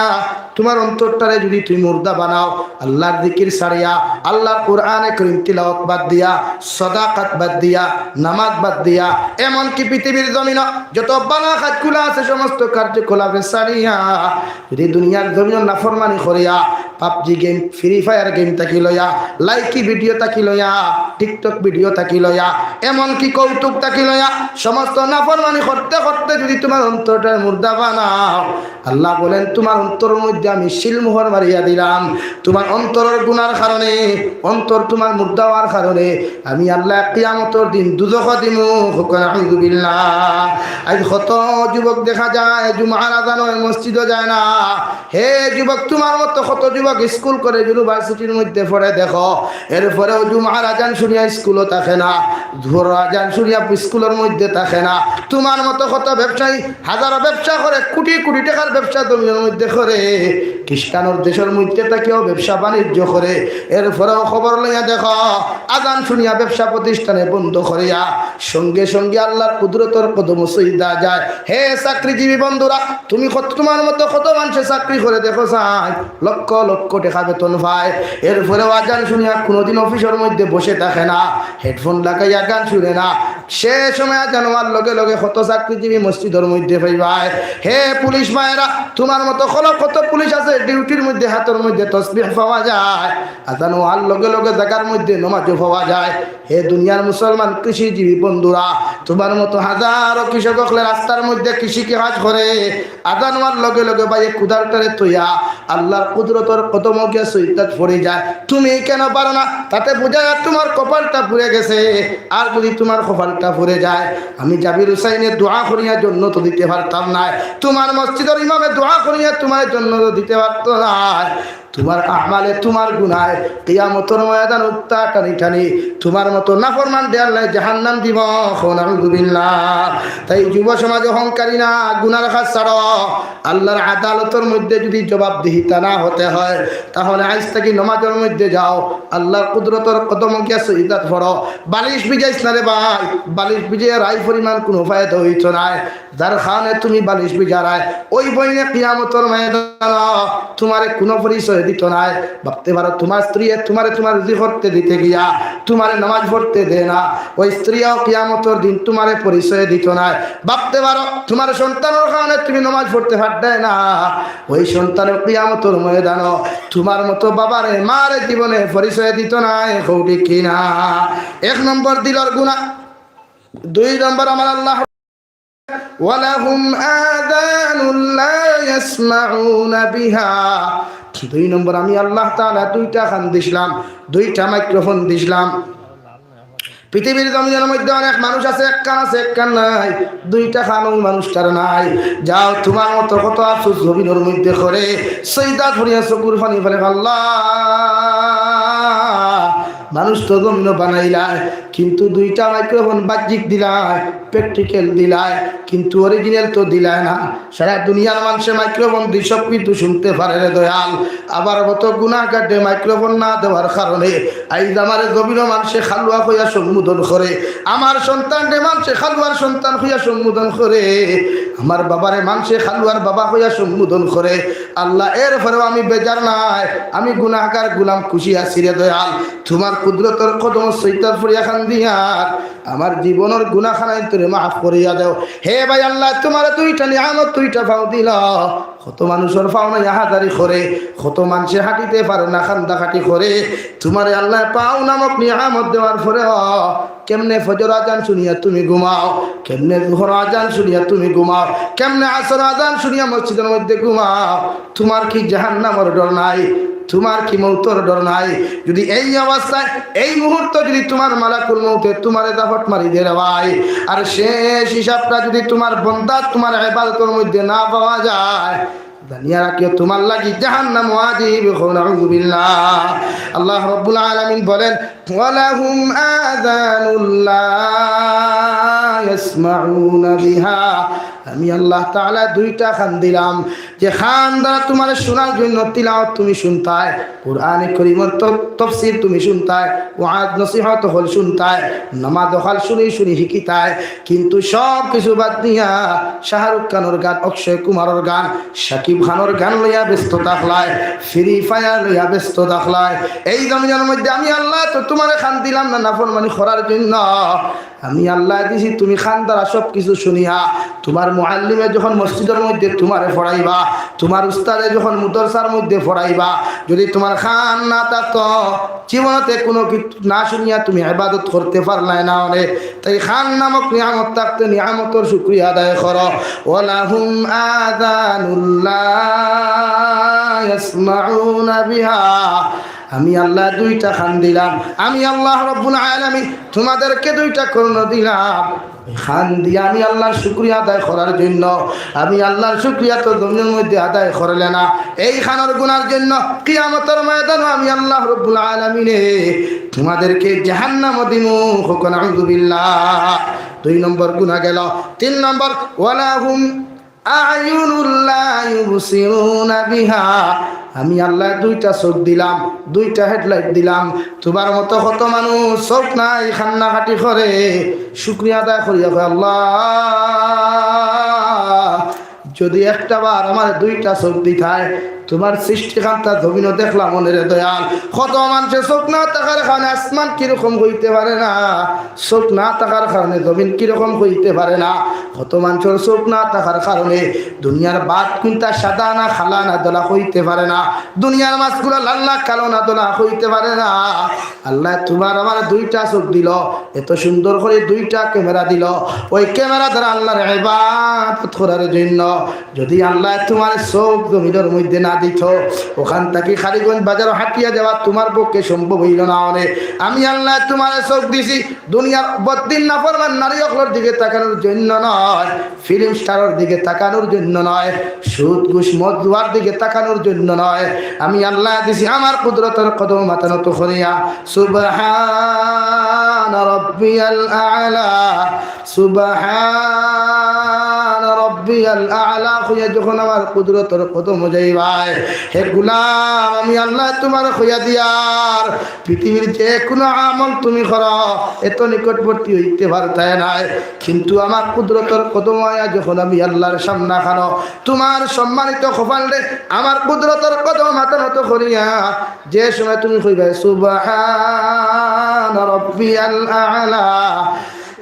তুমার অন্তরটারে যুদি তুমি মুর্দা বানাও, আল্লার জিকির ছাড়িয়া, আল্লার কোরআনে করিম তিলাওয়াত বাদ দিয়া, সদাকাত বাদ দিয়া, নামাজ বাদ দিয়া, এমনকি পৃথিবীর জমিনো যত বালা কাজগুলা আছে সমস্ত কার্যকলাপে ছাড়িয়া যুদি দুনিয়ার জমিনো নাফরমানি করিয়া, PUBG game, Free Fire game থাকি লইয়া, লাইকি video থাকি লইয়া, TikTok video থাকি লইয়া, এমনকি কৌতুক থাকি লইয়া, সমস্ত নাফরমানি করতে করতে যুদি তুমার অন্তরটারে মুর্দা বানাও, আল্লাহ বলেন, তুমার অন্তরর মধ্যে আমি সিলমোহর মারিয়া দিলাম। তুমার অন্তরর গুনার কারণে, অন্তর তুমার মুর্দা অওয়ার কারণে আমি আল্লায় কিয়ামতর দিন দুজখো দিমু। কও নাউজুবিল্লাহ। আইজ কত যুবক দেখা যায় জুমার আজানো মসজিদো যায় না। হে যুবক, তুমার মতো কত যুবক স্কুল, কলেজ, ইউনিভার্সিটির মধ্যে পড়ে দেখো, এরপরেও জুমার আজান শুনিয়া স্কুলো থাকে না, জোহরর আজান শুনিয়া স্কুলর মধ্যে থাকে না। তুমার মতো কত ব্যবসায়ী হাজারো ব্যবসা করে, কুটি কুটি টেকার ব্যবসা জমিনর মধ্যে করে। খ্রিস্টানর দেশর মধ্যে থাকিয়াও ব্যবসা বাণিজ্য করে, এরপরেও খবর লইয়া দেখো, আজান শুনিয়া ব্যবসা প্রতিষ্ঠানে বন্ধ করিয়া সঙ্গে সঙ্গে আল্লার কুদরতর কদমো সইজদা যায়। হে চাকরিজীবী বন্ধুরা, তুমি কত, তুমার মতো কত মানষে চাকরি করে দেখো চাই, লক্ষ লক্ষ টেকা বেতন পায়, এরপরেও আজান শুনিয়া কুনুদিন অফিসর মধ্যে বসে থাকে না, headphone লাগাইয়া গান শুনে না। সে সময় আজান অওয়ার লগে লগে কত চাকরিজীবী মসজিদর মধ্যে পাইবায়। হে পুলিশ ভাইরা, তুমার মতো কত, কত পুলিশ আছে ডিউটির মধ্যে, হাতর মধ্যে তসবিহ পাওয়া যায়, আজান অওয়ার লগে লগে জাগার মধ্যে নমাজও পাওয়া যায়। হে দুনিয়ার মুসলমান কৃষিজীবী বন্ধুরা, তুমার মতো হাজারো কৃষক অকলে রাস্তার মধ্যে কৃষি কাজ করে, আজান অওয়ার লগে লগে ভাইয়ে কুদালটারে থইয়া আল্লার কুদরতর কদমো গিয়া সইজদাত পড়ি যায়। তুমি কেন পারো না? তাতে বুঝা যায় তুমার কপালটা পুড়ে গেছে। আর যুদি তুমার কপালটা পুড়ে যায়, আমি জাবির হুসাইনে দোয়া করিয়া জন্নত দিতে পারতাম নায়, তুমার মসজিদর ইমামে দোয়া করিয়া তুমারে জন্নত দিতে পারতো নায়। তুমার আমালে, তুমার গুনায় কিয়ামতর ময়দান উক্তা টানি টানি তুমার মতো নাফরমানরে আল্লায় জাহান্নাম দিবো। কও নাউজুবিল্লাহ। তাই যুব সমাজ অহংকারী না, গুনার কাজ ছাড়ো। আল্লার আদালতর মধ্যে যুদি জবাবদিহিতা না হতে হয়, তাহলে আইজ থাকি নমাজর মধ্যে যাও, আল্লার কুদরতর কদমো গিয়া সইজদাত পড়ো। বালিশ ভিজাইছ না রে ভাই, বালিশ ভিজাইয়া রায় পরিমাণ কুনু ফায়দা অইতো নায়। যার কারণে তুমি বালিশ ভিজারায়, ওই বইনে কিয়ামতর ময়দানো তুমারে কুনু পরিচয় দিতো নায়। ভাবতে পারো, তুমার স্ত্রীয়ে তুমারে তুমার রুজি করতে দিতে গিয়া তুমারে নামাজ পড়তে দেয় না, ওই স্ত্রীয়েও কিয়ামতর দিন তুমারে পরিচয় দিতো নায়। ভাবতে পারো, তুমার সন্তানর কারণে তুমি নামাজ পড়তে পারতায় না, ওই সন্তানও কিয়ামতর ময়দানো তুমার মতো বাবারে মারে জীবনে পরিচয় দিতো নায়। কও ঠিক কি না? এক নম্বর দিলর গুনা। দুই নম্বর আমার আল্লাহ, ওয়ালাহুম আযানুন লা ইয়াসমাউনা বিহা। দুই নম্বর, আমি আল্লাহ তাআলা দুইটা কান দিছলাম, দুইটা মাইক্রোফোন দিছলাম। পৃথিবীর জমিনর মধ্যে অনেক মানুষ আছে, এক কান আছে, এক কান নাই, দুইটা কান ওই মানুষটার নাই। যাও, তুমার মতো কত আফসোস জমিনর মধ্যে করে, সইজদাত পড়িয়া চকুর পানি ফেলে, আল্লাহ, মানুষ তো জমিনো বানাইলায়, কিন্তু দুইটা মাইক্রোফোন বাহ্যিক দিলায়, প্র্যাকটিক্যাল দিলায়, কিন্তু অরিজিনাল তো দিলায় না। সারা দুনিয়ার মানষে মাইক্রোফোন দি সব কিছু শুনতে পারে রে দয়াল। আবার কত গুনাহগাররে মাইক্রোফোন না দেওয়ার কারণে আইজ আমারে জমিনো মানষে কালুয়া কইয়া সম্বোধন করে, আমার সন্তানরে মানষে কালুয়ার সন্তান কইয়া সম্বোধন করে, আমার বাবারে মানষে কালুয়ার বাবা কইয়া সম্বোধন করে। আল্লাহ, এরপরেও আমি বেজার নায়, আমি গুনাহগার গুলাম খুশি আছি রে দয়াল। তুমার কুদরতর কদমো সইজদাত পড়িয়া কান্দিয়ার আমার জীবনর গুনাহখানাইন তুরে মাফ করিয়া দেও। হে ভাই আল্লাহ, তুমারে দুইটা নিয়ামত, দুইটা পাও দিলা। কত মানুষর পাও নাই আহাজারি করে, কত মানষে হাঁটিতে পারে না, কান্দাকাটি করে। তুমারে আল্লায় পাও নামক নিয়ামত দেওয়ার পরেও কেমনে ফজর আজান শুনিয়া তুমি ঘুমাও? কেমনে জোহর আজান শুনিয়া তুমি ঘুমাও? কেমনে আসর আজান শুনিয়া মসজিদর মধ্যে ঘুমাও? তুমার কি জাহান্নামর ডর নাই? তুমার কি মউতর ডর নাই? যুদি এই অবস্থায়, এই মুহূর্ত যুদি তুমার মালাকুল মউতে তুমারে জাফট মারি দেয় রে ভাই, আর শেষ হিসাবটা যুদি তুমার বন্দা তুমার ইবাদতর মধ্যে না পাওয়া যায়, জানিয়া রাখিও, তুমার লাগি জাহান্নাম ওয়াজিব। কও নাউজুবিল্লাহ। আল্লাহ রাব্বুল আলামিন বলেন, "ওয়ালাহুম আযানুল লা ইয়াসমাউনা বিহা।" আমি আল্লাহ তাআলা দুইটা কান দিলাম, যে কান দ্বারা তুমার শোনার জন্য তিলাওয়াত তুমি শুনতায়, কোরআনে করিমর ত-, তফসির তুমি শুনতায়, ওয়াজ নসিহত অকল শুনতায়, নামাজ অকল শুনি শুনি শিকিতায়, কিন্তু সব কিছু বাদ দিয়া শাহরুখ খানর গান, অক্ষয় কুমারর গান, শাকিব খানর গান লইয়া ব্যস্ত থাকলায়, ফ্রি ফায়ার লইয়া ব্যস্ত থাকলায়। এই জমিনর মধ্যে আমি আল্লাহ তো তুমারে কান দিলাম না নাফরমানি করার জন্য, আমি আল্লাহ দিছি তুমি কান দ্বারা সব কিছু শুনিয়া। তুমার মুআল্লিমে যখন মসজিদর মধ্যে তুমারে পড়াইবা, তুমার উস্তাদে যখন মাদ্রাসার মধ্যে পড়াইবা, যুদি তুমার কান না থাকতো, জীবনতে কুনু কিছু না শুনিয়া তুমি ইবাদত করতে পারলায় না অনে। তাই কান নামক নিয়ামত থাকতে নিয়ামতর শুকরিয়া আদায় করো। "ওয়ালাহুম আযানুল লা ইয়াসমাউনা বিহা।" আমি আল্লাহ দুইটা কান দিলাম। আমি আল্লাহ রাব্বুল আলামিন তুমাদেরকে দুইটা কর্ণ দিলাম। কান দিয়া আমি আল্লাহর শুকরিয়া আদায় করার জন্য, আমি আল্লাহর শুকরিয়া তো জমিনর মধ্যে আদায় করলে না। এই কানর গুনার জন্য কিয়ামতর ময়দানো আমি আল্লাহ রাব্বুল আলামিনে তুমাদেরকে জাহান্নামো দিমু। কও নাউজুবিল্লাহ। দুই নম্বর গুনা গেল। তিন নম্বর, "ওয়ালাহুম আ'য়ুনুল লা ইউবসিরুনা বিহা।" আমি আল্লাহ দুইটা চোখ দিলাম, দুইটা হেডলাইট দিলাম। তুমার মতো কত মানুষ চোখ নাই, কান্নাকাটি করে, শুকরিয়া আদায় করিয়া কয়, "আল্লাহ, যুদি একটা বার আমারে দুইটা চোখ দিতায়, তুমার সৃষ্টিকান্তা জমিনো দেখলাম অনে রে দয়াল।" কত মানষে চোখ না থাকার কারণে আসমান কিরকম অইতে পারে না, চোখ না থাকার কারণে জমিন কিরকম অইতে পারে না, কত মানষর চোখ না থাকার কারণে দুনিয়ার ভাত কুনটা সাদা না কালা না ধলা অইতে পারে না, দুনিয়ার মাছগুলা লাল না কালো না ধলা অইতে পারে না। আল্লাহ তুমার আমারে দুইটা চোখ দিল, এত সুন্দর করি দুইটা ক্যামেরা দিল, ওই ক্যামেরা দ্বারা আল্লাহর ইবাদত করার জন্য। যুদি আল্লাহ তুমারে চোখ জমিনর মধ্যে না দিত, অখান থাকি কালীগঞ্জ বাজারো হাঁটিয়া যাওয়া তুমার পক্ষে সম্ভব অইল না অনে। আমি আল্লাহ তুমারে চোখ দিছি দুনিয়ার বদিন নাফরমান নারী অকলর দিকে তাকানোর জন্য নয়, ফিল্ম স্টারর দিকে তাকানোর জন্য নয়, সুদ ঘুষ মদ জুয়ার দিকে তাকানোর জন্য নয়। আমি আল্লাহ দিছি আমার কুদরতর কদমো মাথা নত করিয়া, "সুবহান রব্বিয়াল আ'লা, সুবহান রব্বিয়াল আ'লা" কইয়া যখন আমার কুদরতর কদমো যাইবায়, হে গোলাম, আমি আল্লাহ তুমারে কইয়া দিয়ার, পৃথিবীর যে কুনু আমল তুমি করো, এত নিকটবর্তী অইতে পারতায় নায়। কিন্তু আমার কুদরতর কদমো আইয়া যখন আমি আল্লাহর সামনে খানো, তুমার সম্মানিত কপালরে আমার কুদরতর কদমো মাথা নত করিয়া, যে সময় তুমি কইবায়, "সুবহান রব্বিয়াল আ'লা,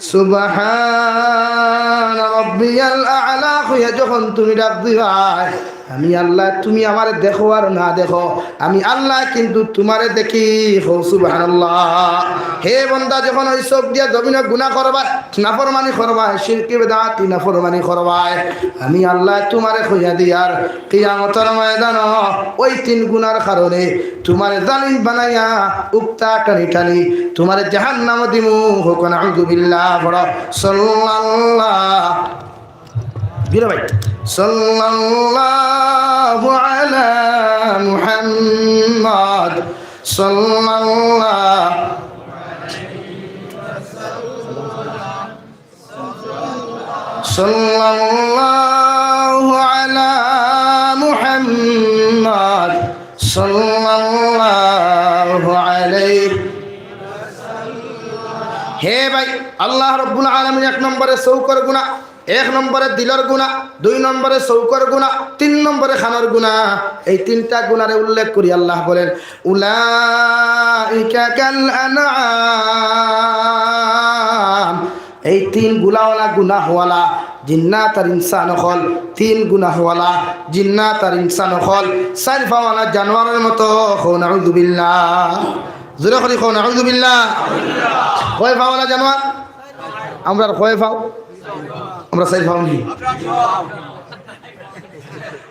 সুবহান রব্বিয়াল আ'লা" কইয়া যখন তুমি ডাক দিবায়, আমি আল্লাহ, তুমি আমারে দেখো আর না দেখো, আমি আল্লাহ কিন্তু তুমারে দেখি। কও সুবহানাল্লাহ। হে বন্দা, যখন ওই চোখ দিয়া জমিনো গুনা করবায়, নাফরমানি করবায়, শিরকি বেদাতি নাফরমানি করবায়, আমি আল্লাহ তুমারে কইয়া দিয়ার, কিয়ামতর ময়দানো ওই তিন গুনার কারণে তুমারে জালিম বানাইয়া উক্তা টানি টানি তুমারে জাহান্নামো দিমু। কও নাউজুবিল্লাহ। পড়ো, সাল্লাল্লাহু, গিরো ভাই, সাল্লাল্লাহু আলা মুহাম্মদ, সাল্লাল্লাহু, সাল্লাল্লাহু আলা মুহাম্মদ, সাল্লাল্লাহু আলাইহি। হে ভাই, আল্লাহ রাব্বুল আলামিন এক নম্বরে চউখর গুনা, এক নম্বরে দিলর গুনা, দুই নম্বরে চউখর গুনা, তিন নম্বরে কানর গুনা। এই তিনটা গুনারে উল্লেখ করি আল্লাহ বলেন, "উলাইকা কাল আনআম।" এই তিন গুলাওয়ালা, গুনাওয়ালা জিন্নাত আর ইনসান অকল, তিন গুনাওয়ালা জিন্নাত আর ইনসান অকল চাইর পাওয়ালা জানোয়ারর মতো। কও নাউজুবিল্লাহ। জোরে করি কও, নাউজুবিল্লাহ। কয় পাওয়ালা জানোয়ার? আমরার কয় পাও? আমরা চাইর পাও নি?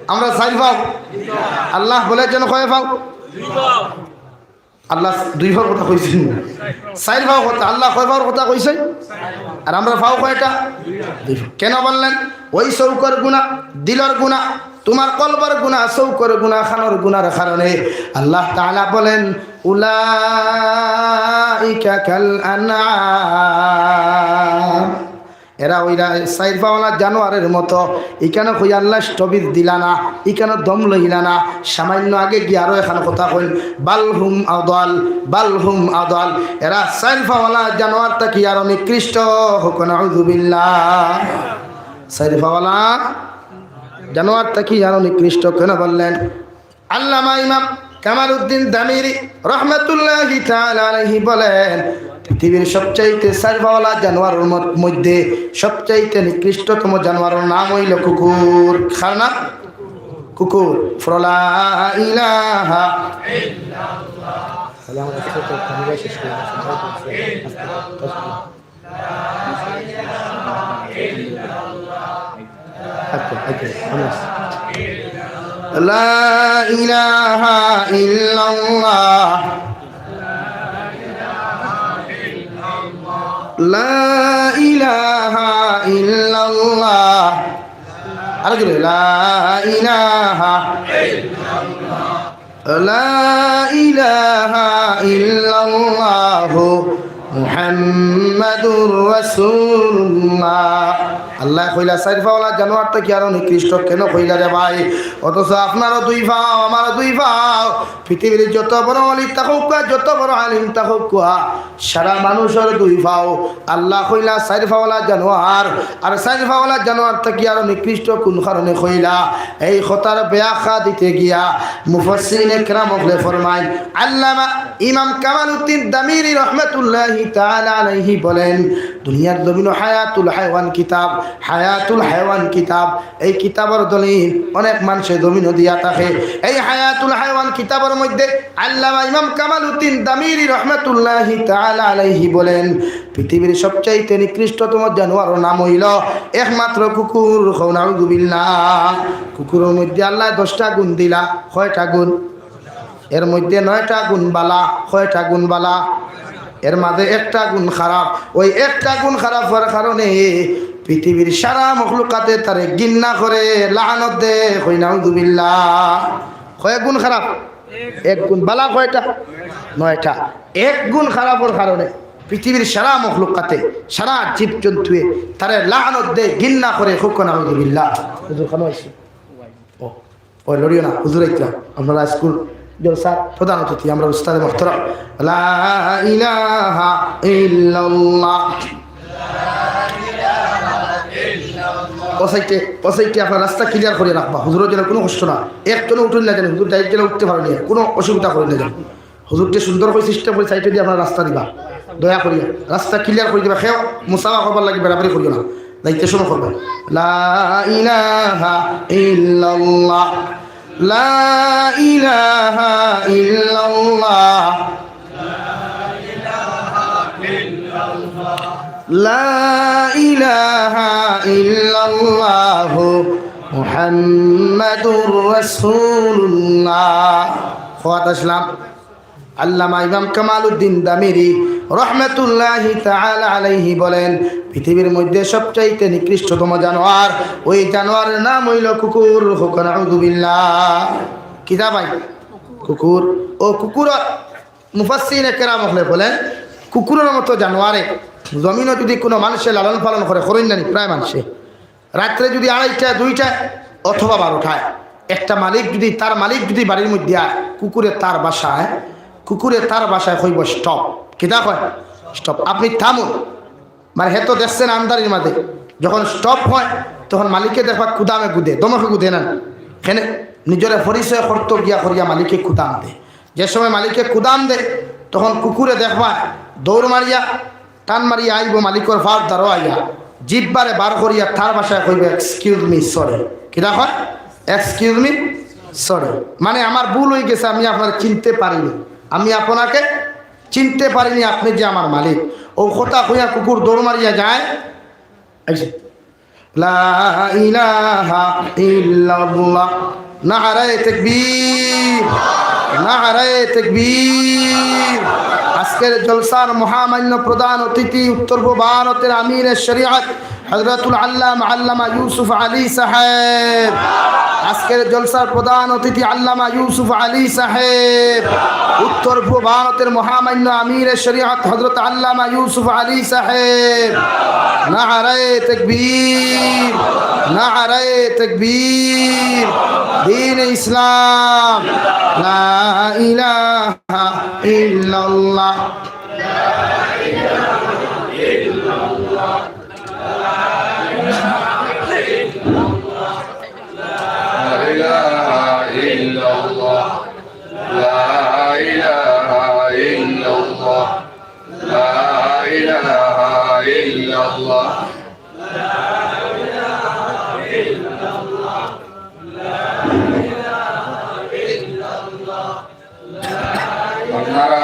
আমরা চাইর পাও। আল্লাহ বলেছেন কয় পাও? আল্লাহ দুই পাওর কথা কইছেন না। চাইর পাও কথা, আল্লাহ কয় পাওর কথা কইছেন? আর আমরা পাও কয়টা? দুই পাও। কেন বললেন? ওই চউখর গুনা, দিলর গুনা, তুমার কলবর গুনা, চউখর গুনা, কানর গুনার কারণে আল্লাহ তাআলা বলেন, "উলাইকা কাল আনআম।" এরা অইরা চাইর পাওয়ালা জানোয়ারের মতো। ইখানো কই আল্লাহ স্থবির দিলা না, ইখানো দম লইলা না। সামান্য আগে গিয়া আরো এখান কথা কইল, "বাল হুম আদাল, বাল হুম আদাল।" এরা চাইর পাওয়ালা জানোয়ার থাকি আরো নিকৃষ্ট। কও নাউজুবিল্লাহ। চাইর পাওয়ালা জানোয়ার থাকি আরো নিকৃষ্ট কেন বললেন? আল্লামা ইমাম কামালউদ্দিন দামিরি রহমাতুল্লাহি তাআলা আলাইহি বলেন, পৃথিবীর সবচাইতে চাইর পাওয়ালা জানোয়ারর মত-, মধ্যে সবচাইতে নিকৃষ্টতম জানোয়ারর নাম অইল কুকুর। কার নাম? কুকুর। পড়ো লা ইলাহা। আচ্ছা, আচ্ছা, আমার। লা ইলাহা ইল্লাল্লাহ। লা ইলাহা ইল্লাল্লাহ। আরো জোরে, লা ইলাহা লা ইলাহা ইল্লাল্লাহু মুহাম্মাদুর রাসূলুল্লাহ। আল্লাহ কইলা, "চাইর পাওয়ালা জানোয়ার থাকি আরো নিকৃষ্ট কেন কইলা রে ভাই? অথচ আপনারও দুই পাও, আমারও দুই পাও। পৃথিবীর যত বড় অলি থাকুক, যত বড় আলিম থাকুক, সারা মানুষর দুই পাও।" আল্লাহ কইলা, "চাইর পাওয়ালা জানোয়ার।" আর চাইর পাওয়ালা জানোয়ার থাকি আরো নিকৃষ্ট কোন কারণে কইলা? এই কথার ব্যাখ্যা দিতে গিয়া মুফাসসিরিনে কেরাম অকলে ফরমাইন, আল্লামা ইমাম কামালউদ্দিন দামিরি রহমাতুল্লাহি তাআলা আলাইহি বলেন, দুনিয়ার জমিনো হায়াতুল হায়ওয়ান কিতাব, হায়াতুল হায়ওয়ান কিতাব, এই কিতাবর দলিল অনেক মানষে জমিনো দিয়া থাকে। এই হায়াতুল হায়ওয়ান কিতাবর মধ্যে আল্লামা ইমাম কামালউদ্দিন দামিরি রহমাতুল্লাহি তাআলা আলাইহি বলেন, পৃথিবীর সবচাইতে নিকৃষ্টতম জানোয়ারর নাম অইল একমাত্র কুকুর। কও নাউজুবিল্লাহ। কুকুরর মধ্যে আল্লায় দশটা গুণ দিলা। কয়টা গুণ? এর মধ্যে নয়টা গুণ বালা। কয়টা গুণ বালা? এর মাঝে একটা গুণ খারাপ। ওই একটা গুণ খারাপর কারণে পৃথিবীর সারা মখলুকাতে তারে ঘিন্না করে, লানত দে। কও নাউজুবিল্লাহ। কয় গুণ খারাপ? এক গুণ। বালা কয়টা? নয়টা। এক গুণ খারাপর কারণে পৃথিবীর সারা মখলুকাতে, সারা জীবজন্তুয়ে তারে লানত দে, ঘিন্না করে। কও নাউজুবিল্লাহ। হুজুর খানো আইছি। ও, ও, লড়িও না, হুজুর আইতরা। আপনারা স্কুল জলসার প্রধান অতিথি, আমরার উস্তাদে মুহতারাম। লা ইলাহা ইল্লাল্লাহ। ও সাইডে, ও সাইডে আপনারা রাস্তা ক্লিয়ার করি রাখবা, হুজুরর যেন কুনু কষ্ট না। একজনও উঠইন না যেন, হুজুর ডাইরেক্ট যেন উঠতে পারইন না, কুনু অসুবিধা করইন না যেন। হুজুররে সুন্দর করি সিস্টেম করি সাইডে দিয়া আপনারা রাস্তা দিবা, দয়া করিয়া রাস্তা ক্লিয়ার করি দিবা। কেউ মুসাফা করবার লাগি বেড়াবেড়ি করিও না, যাইতে সময় করবা। লা ইলাহা ইল্লাল্লাহ, লা ইলাহা ইল্লাল্লাহ, লা ইলাহা ইল্লাল্লাহু মুহাম্মাদুর রাসূলুল্লাহ। কওয়াত আসলাম। আল্লামা ইমাম কামালউদ্দিন দামিরি রহমাতুল্লাহি তাআলা আলাইহি বলেন, পৃথিবীর মধ্যে সবচাইতে নিকৃষ্টতম জানোয়ার, ওই জানোয়ারের নাম অইল কুকুর। কও নাউজুবিল্লাহ। কিতা ভাই? কুকুর। ও কুকুর, মুফাসসিরিনে কেরাম অকলে বলেন, কুকুরর মতো জানোয়ারে জমিনো যুদি কুনু মানষে লালন পালন করে, করইন না নি প্রায় মানষে, রাত্রে যুদি আড়াইটায়, দুইটায় অথবা বারোটায় একটা মালিক যুদি, তার মালিক যুদি বাড়ির মধ্যে আয়, কুকুরে তার ভাষায়, কুকুরে তার ভাষায় কইব, "Stop।" কিতা কয়? "Stop, আপনি থামুন।" মানে, হে তো দেখছে না আন্ধারির মাঝে, যখন stop হয়, তখন মালিকে দেখবা কুদামে গুদে, ধমকে গুদে না, কেনে নিজরে পরিচয় করতো গিয়া করিয়া মালিকে কুদাম দে। যে সময় মালিকে কুদাম দে, তখন কুকুরে দেখবা দৌড় মারিয়া টান মারিয়া আইব মালিকর পাওর দ্বারো আইয়া, জিব্বারে বার করিয়া তার ভাষায় কইবে, "Excuse me, sorry।" কিতা কয়? "Excuse me, sorry।" মানে, "আমার ভুল অই গেছে, আমি আপনারে চিনতে পারিনি, আমি আপনাকে চিনতে পারিনি আপনি যে আমার মালিক। ও কথা কইয়া কুকুর দৌড় মারিয়া যায়। এই যে, লা ইলাহা ইল্লাল্লাহ। নারায়ে তাকবীর, নারায়ে তাকবীর। আজকের জলসার মহামান্য প্রধান অতিথি উত্তর পূর্বাঞ্চলের আমিরে শরিয়ত হযরতুল আল্লামা আল্লামা ইউসুফ আলী সাহেব। আজকের জলসার প্রধান অতিথি আল্লামা ইউসুফ আলী সাহেব। উত্তর পূর্বাঞ্চলের মহামান্য আমিরে শরিয়ত হযরত আল্লামা ইউসুফ আলী সাহেব। নারায়ে তাকবীর, নারায়ে তাকবীর। দ্বীনে ইসলাম। লা ইলাহা ইল্লাল্লাহ। لا إله إلا الله. لا إله إلا الله. لا إله إلا الله. আপনারা,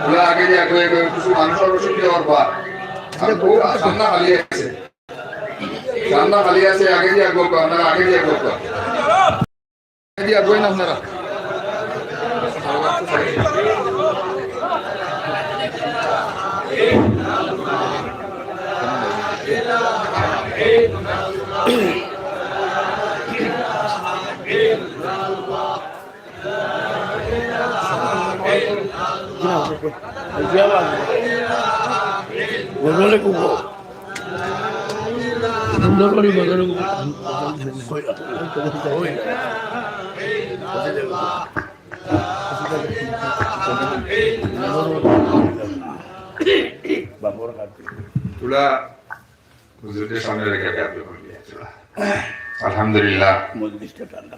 ওরা আগে দিয়া কয়ে কয়ে কিছু মানুষ আরো শিখতে পারবা। আর ও সামনে খালি আছে। সামনে খালি আছে, আগে দিয়া করবো, আপনারা আগে দিয়া করবো। আগে দিয়া করবেন আপনারা। তুলা হুজুরদের সামনে রেখে আমি আপনি বলি, আলহামদুলিল্লাহ। মজলিসটা ঠান্ডা।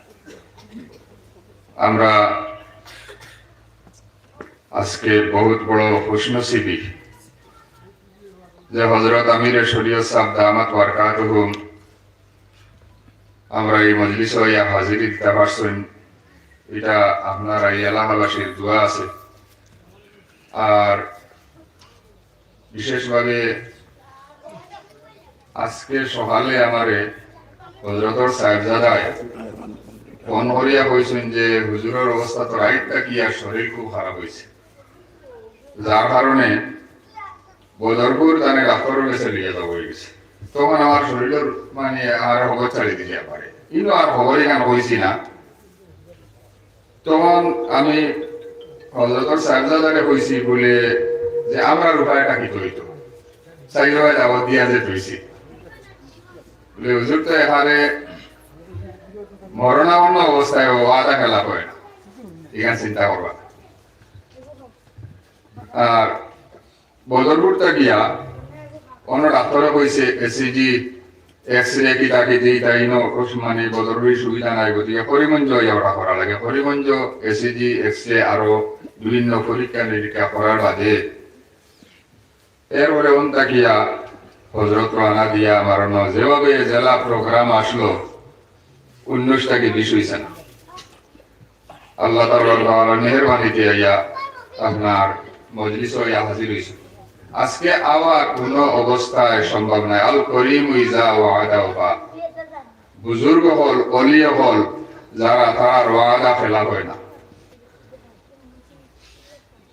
আমরা আজকে বহুত বড় খুশনসিবি যে হযরত আমিরে শরিয়ত সাহেব দামাত বারকাতুহুম আমরা এই মজলিসো ইয়া হাজিরি দিতা পারছইন, ইটা আপনার এই এলাকাবাসীর দোয়া আছে। আর বিশেষভাবে আজকে সকালে আমারে হযরতর সাহেবজাদায় ফোন করিয়া কইছইন যে হুজুরর অবস্থা তো রাইত থাকি আর শরীর খুব খারাপ অইছে, যার কারণে বদরপুর তানে ডাক্তরর গেছে লইয়া যাওয়া অইগেছে। তখন আমার শরীরর মানে আর খবর ছাড়ি দিছে আমারে, ইনো আর খবর ইখান কইছি না। তখন আমি হযরতর সাহেবজাদারে কইছি বুলে যে, "আমরার উপায়টা কিতা অইতো?" চাইর ভাই দাওয়াত দিয়া যে কইছি বুলে, "হুজুর তো এখানে মরণাপন্ন অবস্থায় ওয়াদা খেলাফ অয় না, ইখান চিন্তা করবা না।" আর বদরপুর তা গিয়া অন্য ডাক্তরে কইছে, এসিজি, এক্সরে কিতা কিতি, তাই ন, মানে বদরপুরি সুবিধা নাই, গতিকে করিমগঞ্জ ইয়া ওটা করা লাগে। করিমগঞ্জ এসিজি, এক্সরে আরো বিভিন্ন পরীক্ষা নিরীক্ষা করার বাদে এরপরে অন থাকিয়া হজরত রওয়ানা দিয়া আমার অন্য যেভাবে জেলা প্রোগ্রাম আসলো, উনিশ থাকি বিশ অইছে না। আল্লাহ তাআলার মেহেরবানিতে আইয়া আপনার মজলিসো আইয়া হাজির অইছি। আজকে আবার কোনো অবস্থায় সম্ভব নায়। আল করিমু ইজা ওয়াদা ওফা। বুজুর্গ অকল, অলি অকল, যারা তারার ওয়াদা খেলাফ অয় না।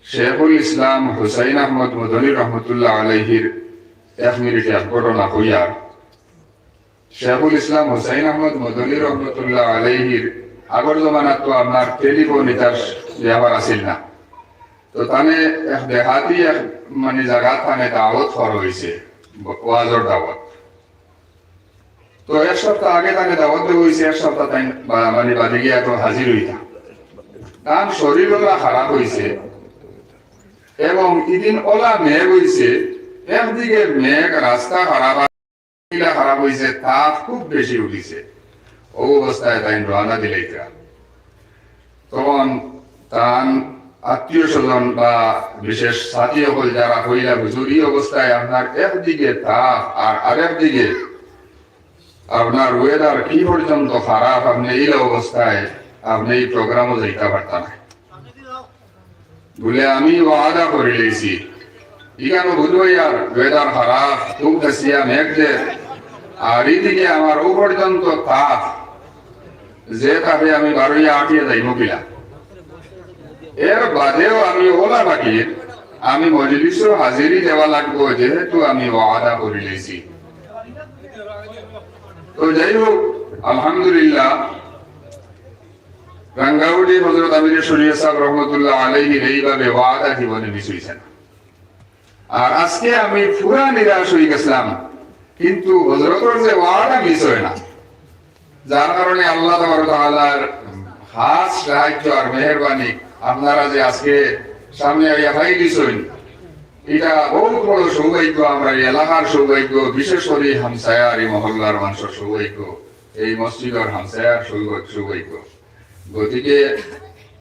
শেখুল ইসলাম হুসাইন আহমদ মদনী রহমতুল্লাহ আলাইহির এক মিনিটে এক ঘটনা কইয়ার। শেখুল ইসলাম হুসাইন আহমদ মদনী রহমতুল্লাহ আলাইহির আগর জমানাত তো আপনার টেলিফোন ইতার ব্যাপার আছিল না। তো তানে এক দেহাতি এক মানে জাগাত তানে দাওয়াত করা অইছে, ওয়াজর দাওয়াত। তো এক সপ্তাহ আগে তানে দাওয়াত দেওয়া অইছে, এক সপ্তাহ তাইন বা-, মানে বাদে গিয়া তো হাজির অইতা। তান শরীর অলা খারাপ অইছে এবং ইদিন অলা মেঘ অইছে, একদিকে মেঘ, রাস্তা খারাপ, ইলা খারাপ অইছে, তাপ খুব বেশি উঠিছে। অউ অবস্থায় তাইন রওয়ানা দিলাইতা। তখন তান আত্মীয় স্বজন বা বিশেষ সাথী অকল যারা কইলা, "হুজুর, ই অবস্থায় আপনার একদিকে তাপ আর আরেকদিকে আপনার weather কি পর্যন্ত খারাপ, আপনে ইলা অবস্থায় আপনে ই প্রোগ্রামো যাইতা পারতা না।" বুলে, "আমি ওয়াদা করিলাইছি।" ইখানো বুঝো ইয়ার weather খারাপ, খুব বেশিয়া মেঘ দের, আর ইদিকে আমার অউ পর্যন্ত তাপ, যে তাপে আমি বারইয়া আটিয়া যাইমু কিলা। এর বাদেও আমি অলা ফকির, আমি মজলিসো হাজিরি দেওয়া লাগবো, যেহেতু আমি ওয়াদা করিলাইছি। তো যাই হোক, আলহামদুলিল্লাহ, রাঙ্গাউটি হযরত আমিরে শরিয়ত সাব রহমতুল্লাহ আলাইহির এইভাবে ওয়াদা জীবনে miss অইছে না। আর আজকে আমি পুরা নিরাশ অইগেছলাম, কিন্তু হযরতর যে ওয়াদা miss অয় না, যার কারণে আল্লাহ তাবারক ওয়া তাআলার খাস সাহায্য আর মেহেরবানি, আপনারা যে আজকে সামনে আইয়া পাইলিছইন, ইটা বহুত বড় সৌভাগ্য, আমরার এলাকার সৌভাগ্য, বিশেষ করি হামসায়ার, ই মহল্লার মানষর সৌভাগ্য, এই মসজিদর হামসায়ার সৌভাগ্য, সৌভাগ্য। গতিকে